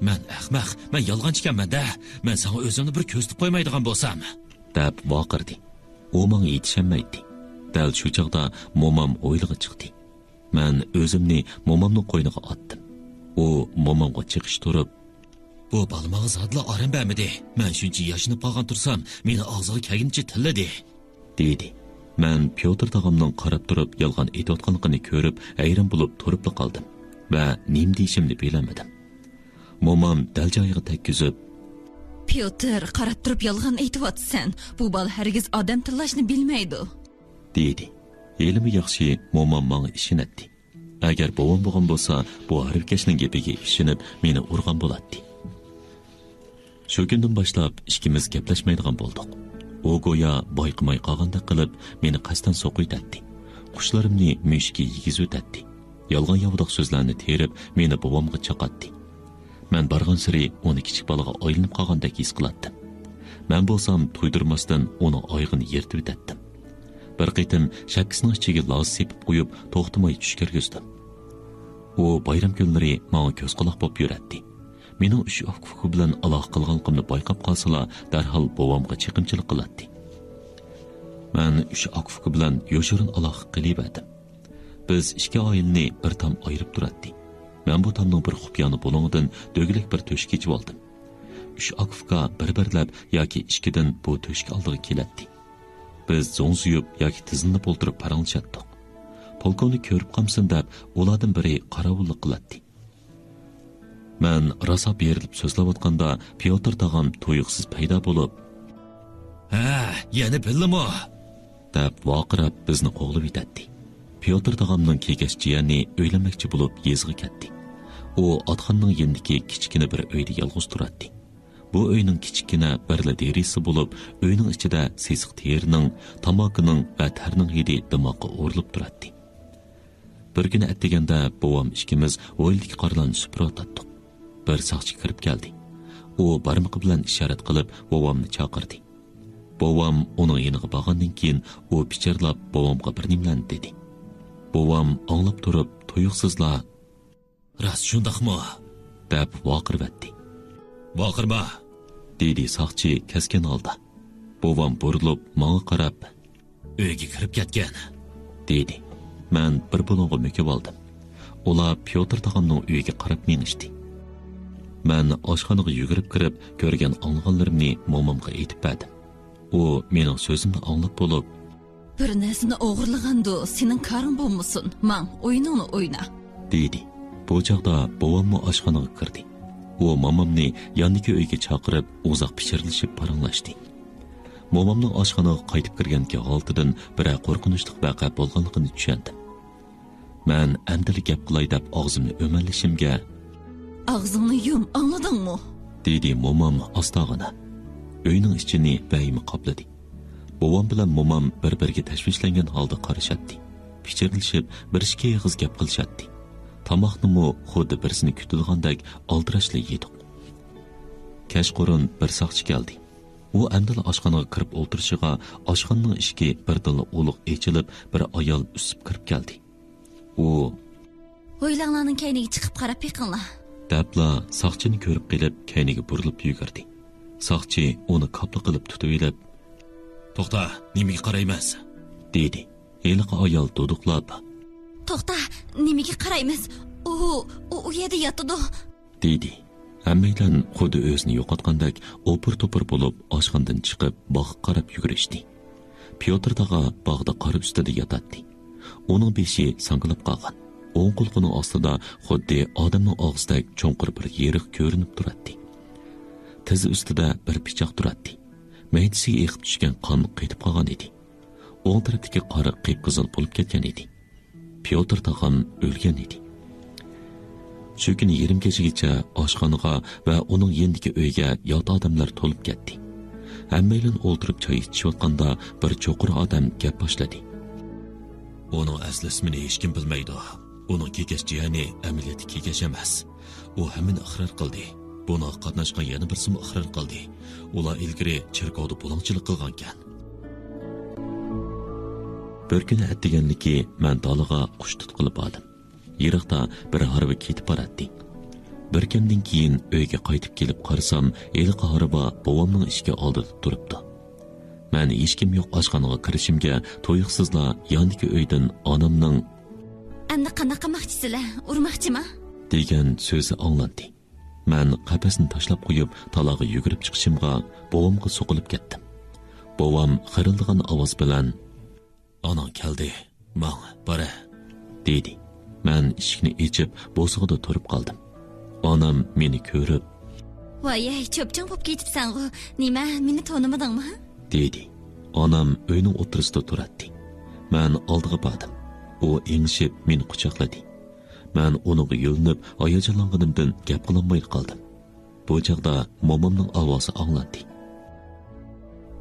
«مەن ئەخمەق، مەن يالغانچى ئىكەنمەن-دە! مەن ساڭا ئۆزۈمنى بىر كۆرسىتىپ قويمايدىغان بولسام!» دەپ ۋارقىرىدى. ئۇ ماڭا يېتىشەلمەيتتى. دەل شۇ چاغدا مومام ھويلىغا چىقتى. مەن ئۆزۈمنى مومامنىڭ قوينىغا ئاتتىم. ئۇ مومامغا چېقىشتۇرۇپ، «بۇ بالا ماڭا زادىلا ئارام بەرمىدى. مەن شۇنچە ياشىنىپ قالغان تۇرسام، مېنى ئاغزىغا كەلگىنىچە تىللىدى.» دېدى. مەن پيوتىر تاغامنىڭ قاراپ تۇرۇپ يالغان ئېيتىۋاتقانلىقىنى كۆرۈپ، ھەيران بولۇپ تۇرۇپلا قالدىم ۋە نېمە دېيىشىمنى بىلەلمىدىم. مومام دەل جايىغا تەگكۈزۈپ، «پيوتىر، قاراپ تۇرۇپ يالغان ئېيتىۋاتىسەن. بۇ بالا ھەرگىز ئادەم تىللاشنى بىلمەيدۇ.» دېدى. ھېلىمۇ ياخشى، مومام ماڭا ئىشىنەتتى. ئەگەر بوۋام بولغان بولسا، بۇ ھارۋىكەشنىڭ گېپىگە ئىشىنىپ، مېنى ئۇرغان بولاتتى. شۇ كۈندىن باشلاپ ئىككىمىز گەپلەشمەيدىغان بولدۇق. ئۇ گويا بايقىماي قالغاندەك قىلىپ، مېنى قەستەن سوقۇۋېتەتتى. قۇشلىرىمنى مۈشۈككە يېگۈزۈۋېتەتتى. يالغان-ياۋىداق سۆزلەرنى تېرىپ، مېنى بوۋامغا چاقاتتى. مەن بارغانسېرى ئۇنى كىچىك بالىغا ئايلىنىپ قالغاندەك ھېس قىلاتتىم. مەن بولسام تۇيدۇرماستىن ئۇنىڭ ئايىغىنى يىرتىۋېتەتتىم. بىر قېتىم شەپكىسىنىڭ ئىچىگە لاز سېپىپ قويۇپ، توختىماي چۈش كىرگۈزدۈم. ئۇ بايرام كۈنلىرى ماڭا كۆز-قۇلاق بولۇپ يۈرەتتى. مېنىڭ ئۈچ ئاكا-ئۇكا بىلەن ئالاقە قىلغانلىقىمنى بايقاپ قالسىلا، دەرھال بوۋامغا چېقىمچىلىق قىلاتتى. مەن ئۈچ ئاكا-ئۇكا بىلەن يوشۇرۇن ئالاقە قىلىۋەردىم. بىز ئىككى ئائىلىنى بىر تام ئايرىپ تۇراتتى. مەن بۇ تامنىڭ بىر خۇپىيانە بۇلۇڭىدىن دۆگىلەك بىر تۆشۈك ئېچىۋالدىم. ئۈچ ئاكا-ئۇكا بىر-بىرلەپ ياكى ئىككىدىن بۇ تۆشۈك ئالدىغا كېلەتتى. بىز زوڭزىيىپ ياكى تىزلىنىپ ئولتۇرۇپ پاراڭلىشاتتۇق. پولكوۋنىك كۆرۈپ قالمىسۇن دەپ، ئۇلاردىن بىرى قاراۋۇللۇق قىلاتتى. مەن راسا بېرىلىپ سۆزلەۋاتقاندا، پيوتىر تاغام تۇيۇقسىز پەيدا بولۇپ، «ھە، يەنە بىللىمۇ؟» دەپ ۋارقىراپ بىزنى قوغلىۋېتەتتى. پيوتىر تاغامنىڭ كېكەچ جىيەنى ئۆيلەنمەكچى بولۇپ يېزىغا كەتتى. ئۇ ئاتخانىنىڭ يېنىدىكى كىچىككىنە بىر ئۆيدە يالغۇز تۇراتتى. بۇ ئۆينىڭ كىچىككىنە بىرلا دېرىزىسى بولۇپ، ئۆينىڭ ئىچىدە سېسىق تېرىنىڭ، تاماكىنىڭ ۋە تەرنىڭ ھىدى دىماغقا ئۇرۇلۇپ تۇراتتى. بىر كۈنى ئەتىگەندە بوۋام ئىككىمىز ھويلىدىكى قارلارنى سۈپۈرۈۋاتاتتۇق. بىر ساقچى كىرىپ كەلدى. ئۇ بارمىقى بىلەن ئىشارەت قىلىپ، بوۋامنى چاقىردى. بوۋام ئۇنىڭ يېنىغا بارغاندىن كېيىن، ئۇ پىچىرلاپ بوۋامغا بىر نېمىلەرنى دېدى. بوۋام ئاڭلاپ تۇرۇپ، تۇيۇقسىزلا، «راست شۇنداقمۇ؟» دەپ ۋارقىرىۋەتتى. «ۋارقىرىما!» دېدى ساقچى كەسكىن ھالدا. بوۋام بۇرۇلۇپ ماڭا قاراپ، «ئۆيگە كىرىپ كەتكەن» دېدى. مەن بىر بۇلۇڭغا مۆكۈپ ئالدىم. ئۇلار پيوتىر تاغامنىڭ ئۆيىگە قاراپ مېڭىشتى. مەن ئاشخانىغا يۈگۈرۈپ كىرىپ، كۆرگەن ئاڭلىغانلىرىمنى مومامغا ئېيتىپ بەردىم. ئۇ مېنىڭ سۆزۈمنى ئاڭلاپ بولۇپ، «بىر نەرسىنى ئوغرىلىغاندۇ، سېنىڭ كارىڭ بولمىسۇن، ماڭ، ئويۇنۇڭنى ئوينا» دېدى. بۇ چاغدا بوۋاممۇ ئاشخانىغا كىردى. ئۇ مومامنى ياندىكى ئۆيگە چاقىرىپ، ئۇزاق پىچىرلىشىپ پاراڭلاشتى. مومامنىڭ ئاشخانىغا قايتىپ كىرگەنكى ھالىتىدىن بىرەر قورقۇنچلۇق ۋەقە بولغانلىقىنى چۈشەندىم. مەن ئەمدىلا گەپ قىلاي دەپ ئاغزىمنى ئۆمەللىشىمگە، «ئاغزىڭنى يۇم، ئاڭلىدىڭمۇ؟» دېدى مومام ئاستاغىنا. ئۆينىڭ ئىچىنى ۋەھىمە قاپلىدى. بوۋام بىلەن مومام بىر-بىرىگە تەشۋىشلەنگەن ھالدا قارىشاتتى. پىچىرلىشىپ، بىر-ئىككى ئېغىز گەپ قىلىشاتتى. تاماقنىمۇ خۇددى بىرسىنى كۈتىدىغاندەك ئالدىراشلا يېدۇق. كەچقۇرۇن بىر ساقچى كەلدى. ئۇ ئەمدىلا ئاشخانىغا كىرىپ ئولتۇرۇشىغا، ئاشخانىنىڭ ئىشىكى بىردىنلا ئۇلۇغ ئېچىلىپ، بىر ئايال ئۈسۈپ كىرىپ كەلدى. ئۇ، «ھويلاڭلارنىڭ كەينىگە چىقىپ قاراپ بېقىڭلار» دەپلا ساقچىنى كۆرۈپ قېلىپ، كەينىگە بۇرۇلۇپ يۈگۈردى. ساقچى ئۇنى كاپلا قىلىپ تۇتۇۋېلىپ، «توختا، نېمىگە قارايمىز؟» دېدى. ھېلىقى ئايال دۇدۇقلاپ، «توختا، نېمىگە قارايمىز؟ ئۇ، ئۇ، ئۇ يەردە ياتىدۇ» دېدى. ھەممەيلەن خۇددى ئۆزىنى يوقاتقاندەك ئوپۇر-توپۇر بولۇپ ئاشخانىدىن چىقىپ باغقا قاراپ يۈگۈرۈشتى. پيوتىر تاغا باغدا قار ئۈستىدە ياتاتتى. ئۇنىڭ بېشى ساڭگىلاپ قالغان. ئوڭ قۇلىقىنىڭ ئاستىدا خۇددى ئادەمنىڭ ئاغزىدەك چوڭقۇر بىر يېرىق كۆرۈنۈپ تۇراتتى. تىزى ئۈستىدە بىر پىچاق تۇراتتى. مەيدىسىگە ئېقىپ چۈشكەن قان قېتىپ قالغان ئىدى. ئوڭ تەرەپتىكى قار قىپقىزىل بولۇپ كەتكەن ئىدى. پيوتىر تاغام ئۆلگەن ئىدى. شۇ كۈنى يېرىم كېچىگىچە ئاشخانىغا ۋە ئۇنىڭ يېنىدىكى ئۆيگە يات ئادەملەر تولۇپ كەتتى. ھەممەيلەن ئولتۇرۇپ چاي ئىچىشىۋاتقاندا، بىر چوقۇر ئادەم گەپ باشلىدى. ئۇنىڭ ئەسلى ئىسمىنى ھېچكىم بىلمەيدۇ. ئۇنىڭ كېكەچ جىيەنى ئەمەلىيەتتە كېكەچ ئەمەس. ئۇ ھەممىنى ئىقرار قىلدى. بۇنىڭغا قاتناشقان يەنە بىرسىمۇ ئىقرار قىلدى. ئۇلار ئىلگىرى چېركاۋدا بۇلاڭچىلىق قىلغانىكەن. بىر كۈنى ئەتىگەنلىكى مەن دالىغا قۇش تۇتقىلى باردىم. يىراقتا بىر ھارۋا كېتىپ باراتتى. بىر كەمدىن كېيىن ئۆيگە قايتىپ كېلىپ قارىسام، ھېلىقى ھارۋا بوۋامنىڭ ئىشىكى ئالدىدا تۇرۇپتۇ. مەن ھېچكىم يوق ئاشخانىغا كىرىشىمگە، تۇيۇقسىزلا ياندىكى ئۆيدىن ئانامنىڭ، «ئەمدى قانداق قىلماقچىسىلەر؟ ئۇرماقچىما؟» دېگەن سۆزى ئاڭلاندى. مەن قەپەسنى تاشلاپ قويۇپ، تالاغا يۈگۈرۈپ چىقىشىمغا، بوۋامغا سوقۇلۇپ كەتتىم. بوۋام خىرىلدىغان ئاۋاز بىلەن، «ئاناڭ كەلدى، ماڭ، بارە» دېدى. مەن ئىشىكنى ئېچىپ، بوسۇغىدا تۇرۇپ قالدىم. ئانام مېنى كۆرۈپ، «ۋايەي، چۆپچۆڭ بوپ كېتىپسەنغۇ. نېمە، مېنى تونۇمىدىڭمۇ؟» دېدى. ئانام ئۆينىڭ ئوتتۇرىسىدا تۇراتتى. مەن ئالدىغا باردىم. ئۇ ئېڭىشىپ مېنى قۇچاقلىدى. مەن ئۇنىڭغا يۆلىنىپ، ھاياجانلانغىنىمدىن گەپ قىلالمايلا قالدىم. بۇ چاغدا مومامنىڭ ئاۋازى ئاڭلاندى.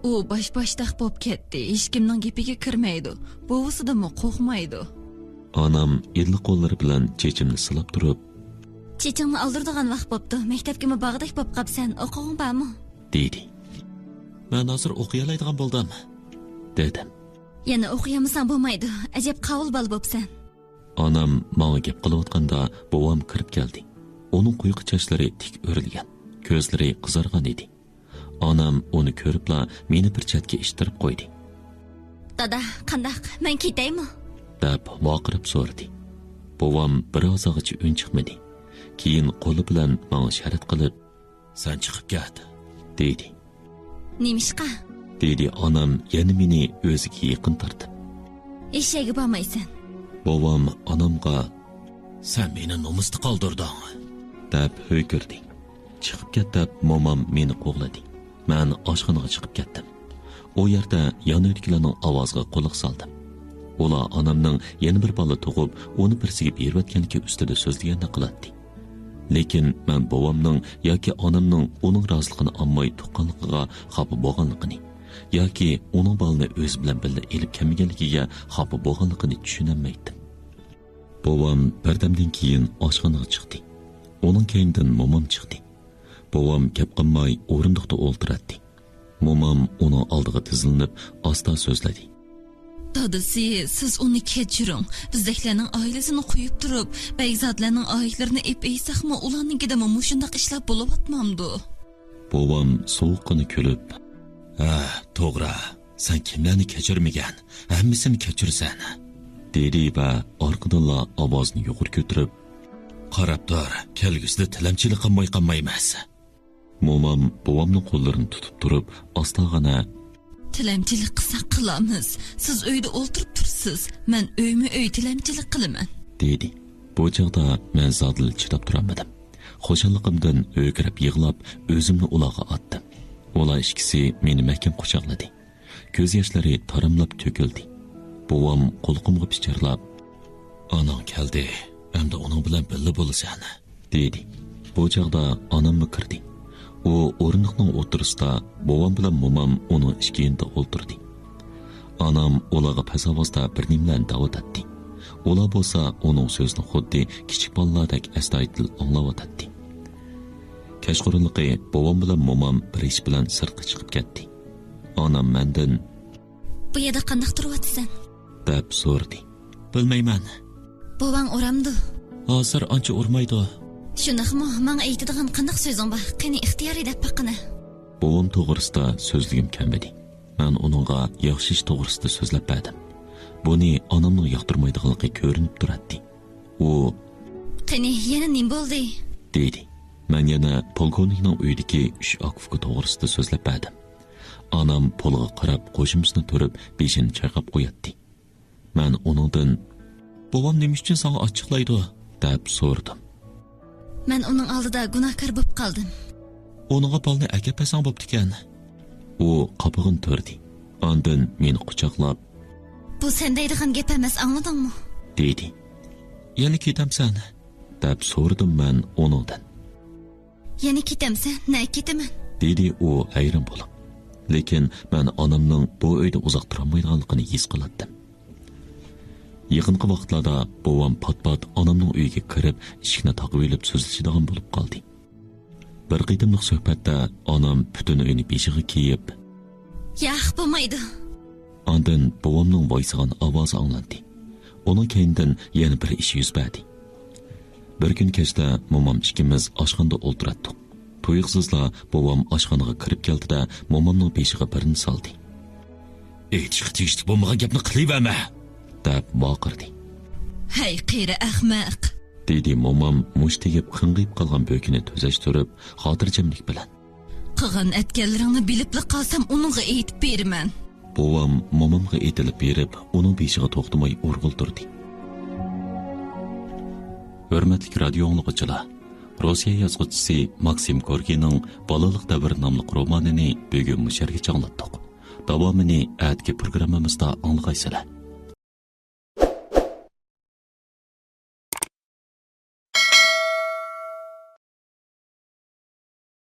«ئۇ باش-باشتاق بوپ كەتتى، ھېچكىمنىڭ گېپىگە كىرمەيدۇ، بوۋىسىدىنمۇ قورقمايدۇ.» ئانام ئىللىق قوللىرى بىلەن چېچىمنى سىلاپ تۇرۇپ، «چېچىڭنى ئالدۇرىدىغان ۋاقىت بوپتۇ، مەكتەپكىمۇ بارغۇدەك بوپ قاپسەن، ئوقۇغۇڭ بارمۇ؟» دېدى. مەن ھازىر ئوقۇيالايدىغان بولدۇم، دېدىم. «يەنە ئوقۇيالمىساڭ بولمايدۇ، ئەجەب قاۋۇل بالا بوپسەن.» ئانام ماڭا گەپ قىلىۋاتقاندا، بوۋام كىرىپ كەلدى. ئۇنىڭ قويۇق چاچلىرى تىك ئۆرۈلگەن، كۆزلىرى قىزارغان ئىدى. ئانام ئۇنى كۆرۈپلا مېنى بىر چەتكە ئىتتىرىپ قويدى. «دادا، قانداق، مەن كېتەيمۇ؟» دەپ ۋارقىراپ سورىدى. بوۋام بىر ھازاغىچە ئۈن چىقمىدى. كېيىن قولى بىلەن ماڭا ئىشارەت قىلىپ، «سەن چىقىپ كەت» دېدى. «نېمىشقا؟» دېدى ئانام يەنە مېنى ئۆزىگە يېقىن تارتىپ. «ھېچ يەرگە بارمايسەن.» بوۋام ئانامغا، «سەن مېنى نومۇستا قالدۇردۇڭ» دەپ ھۆركىرىدى. «چىقىپ كەت» دەپ مومام مېنى قوغلىدى. مەن ئاشخانىغا چىقىپ كەتتىم. ئۇ يەردە يان ئۆيدىكىلەرنىڭ ئاۋازىغا قۇلاق سالدىم. ئۇلار ئانامنىڭ يەنە بىر بالا تۇغۇپ، ئۇنى بىرسىگە بېرىۋەتكەنلىكى ئۈستىدە سۆزلىگەندەك قىلاتتى. لېكىن مەن بوۋامنىڭ ياكى ئانامنىڭ ئۇنىڭ رازىلىقىنى ئالماي تۇغقانلىقىغا خاپا بولغانلىقىنى، ياكى ئۇنىڭ بالىنى ئۆزى بىلەن بىللە ئېلىپ كەلمىگەنلىكىگە خاپا بولغانلىقىنى چۈشىنەلمەيتتىم. بوۋام بىردەمدىن كېيىن ئاشخانىغا چىقتى. ئۇنىڭ كەينىدىن مومام چىقتى. بوۋام گەپ قىلماي ئورۇندۇقتا ئولتۇراتتى. مومام ئۇنىڭ ئالدىغا تىزلىنىپ ئاستا سۆزلىدى. دادىسى، سىز ئۇنى كەچۈرۈڭ. بىزدەكلەرنىڭ ئائىلىسىنى قويۇپ تۇرۇپ، بەگزادىلەرنىڭ ئائىلىلىرىنى ئېلىپ ئېيتساقمۇ، ئۇلارنىڭكىدىمۇ مۇشۇنداق ئىشلار بولۇۋاتمامدۇ؟ بوۋام سوغۇققىنا كۈلۈپ، ھە، توغرا. سەن كىملەرنى كەچۈرمىگەن؟ ھەممىسىنى كەچۈرىسەن، دېدى ۋە ئارقىدىنلا ئاۋازىنى يۇقىرى كۆتۈرۈپ، قاراپ تۇر، كەلگۈسىدە تىلەمچىلىك قىلماي قالمايمىز. مومام بوۋامنىڭ قوللىرىنى تۇتۇپ تۇرۇپ، ئاستاغىنا، تىلەمچىلىك قىلساق قىلامىز. سىز ئۆيدە ئولتۇرۇپ تۇرىسىز، مەن ئۆيمۇ ئۆي تىلەمچىلىك قىلىمەن، دېدى. بۇ چاغدا مەن زادىلا چىداپ تۇرالمىدىم. خۇشاللىقىمدىن ھۆركىرەپ يىغلاپ، ئۆزۈمنى ئۇلارغا ئاتتىم. ئۇلار ئىككىسى مېنى مەھكەم قۇچاقلىدى. كۆز ياشلىرى تاراملاپ تۆكۈلدى. بوۋام قۇلىقىمغا پىچىرلاپ، «ئاناڭ كەلدى، ئەمدى ئۇنىڭ بىلەن بىللە بولىسەن.» دېدى. بۇ چاغدا ئاناممۇ كىردى. ئۇ ئورۇندۇقنىڭ ئوتتۇرىسىدا، بوۋام بىلەن مومام ئۇنىڭ ئىككى يېنىدا ئولتۇردى. ئانام ئۇلارغا پەس ئاۋازدا بىر نېمىلەرنى دەۋاتاتتى. ئۇلار بولسا ئۇنىڭ سۆزىنى خۇددى كىچىك بالىلاردەك ئەستايىدىل ئاڭلاۋاتاتتى. كەچقۇرۇنلۇقى بوۋام بىلەن مومام بىر ئىش بىلەن سىرتقا چىقىپ كەتتى. ئانام مەندىن، «بۇ يەردە قانداق تۇرۇۋاتىسەن؟» دەپ سورىدى. «بىلمەيمەن.» «بوۋاڭ ئۇرامدۇ؟» «ھازىر ئانچە ئۇرمايدۇ.» «شۇنداقمۇ؟ ماڭا ئېيتىدىغان قانداق سۆزۈڭ بار؟ قېنى، ئىختىيارىي دەپ باققىنە.» بوۋام توغرىسىدا سۆزلىگۈم كەلمىدى. مەن ئۇنىڭغا ياخشى ئىش توغرىسىدا سۆزلەپ بەردىم. بۇنى ئانامنىڭ ياقتۇرمايدىغانلىقى كۆرۈنۈپ تۇراتتى. ئۇ، «قېنى، يەنە نېمە بولدى؟» دېدى. مەن يەنە پولكوۋنىكنىڭ ئۆيىدىكى ئۈچ ئاكا-ئۇكا توغرىسىدا سۆزلەپ بەردىم. ئانام پولغا قاراپ قوشۇمىسىنى تۈرۈپ، بېشىنى چايقاپ قوياتتى. مەن ئۇنىڭدىن، «بوۋام نېمە ئۈچۈن ساڭا ئاچچىقلايدۇ؟» دەپ سورىدىم. «مەن ئۇنىڭ ئالدىدا گۇناھكار بولۇپ قالدىم.» «ئۇنىڭغا بالىنى ئەكەپ بەرسەڭ بوپتىكەن.» ئۇ قاپىقىنى تۈردى. ئاندىن مېنى قۇچاقلاپ، «بۇ سەن دەيدىغان گەپ ئەمەس، ئاڭلىدىڭمۇ؟» دېدى. «يەنە كېتەمسەن؟» دەپ سورىدىم مەن ئۇنىڭدىن. «يەنە كېتەمسەن؟ نەگە كېتىمەن؟» دېدى ئۇ ھەيران بولۇپ. لېكىن مەن ئانامنىڭ بۇ ئۆيدە ئۇزاق تۇرالمايدىغانلىقىنى ھېس قىلاتتىم. يېقىنقى ۋاقىتلاردا بوۋام پات-پات ئانامنىڭ ئۆيىگە كىرىپ، ئىشىكنى تاقىۋېلىپ سۆزلىشىدىغان بولۇپ قالدى. بىر قېتىملىق سۆھبەتتە ئانام پۈتۈن ئۆينى بېشىغا كىيىپ، «ياق، بولمايدۇ.» ئاندىن بوۋامنىڭ ۋايسىغان ئاۋازى ئاڭلاندى. ئۇنىڭ كەينىدىن يەنە بىر ئىش يۈز بەردى. بىر كۈنى كەچتە مومام ئىككىمىز ئاشخانىدا ئولتۇراتتۇق. تۇيۇقسىزلا بوۋام ئاشخانىغا كىرىپ كەلدى-دە، مومامنىڭ بېشىغا بىرنى سالدى. «ئېيتىشقا تېگىشلىك بولمىغان گەپنى قىلىۋەرمە!» دەپ ۋارقىرىدى. «ھەي، قېرى ئەخمەق!» دېدى مومام مۇشت تېگىپ قىڭغىيىپ قالغان بۆكىنى تۈزەشتۈرۈپ، خاتىرجەملىك بىلەن. «قىلغان ئەتكەنلىرىڭنى بىلىپلا قالسام، ئۇنىڭغا ئېيتىپ بېرىمەن.» بوۋام مومامغا ئېيتىلىپ بېرىپ، ئۇنىڭ بېشىغا توختىماي ئۇرغىلى تۇردى. ھۆرمەتلىك رادىيو ئاڭلىغۇچىلار، روسىيە يازغۇچىسى ماكسىم گوركىينىڭ بالىلىق دەۋر ناملىق رومانىنى بۈگۈن مۇشۇ يەرگىچە ئاڭلاتتۇق. داۋامىنى ئەتىكى پروگراممىمىزدا ئاڭلىغايسىلەر.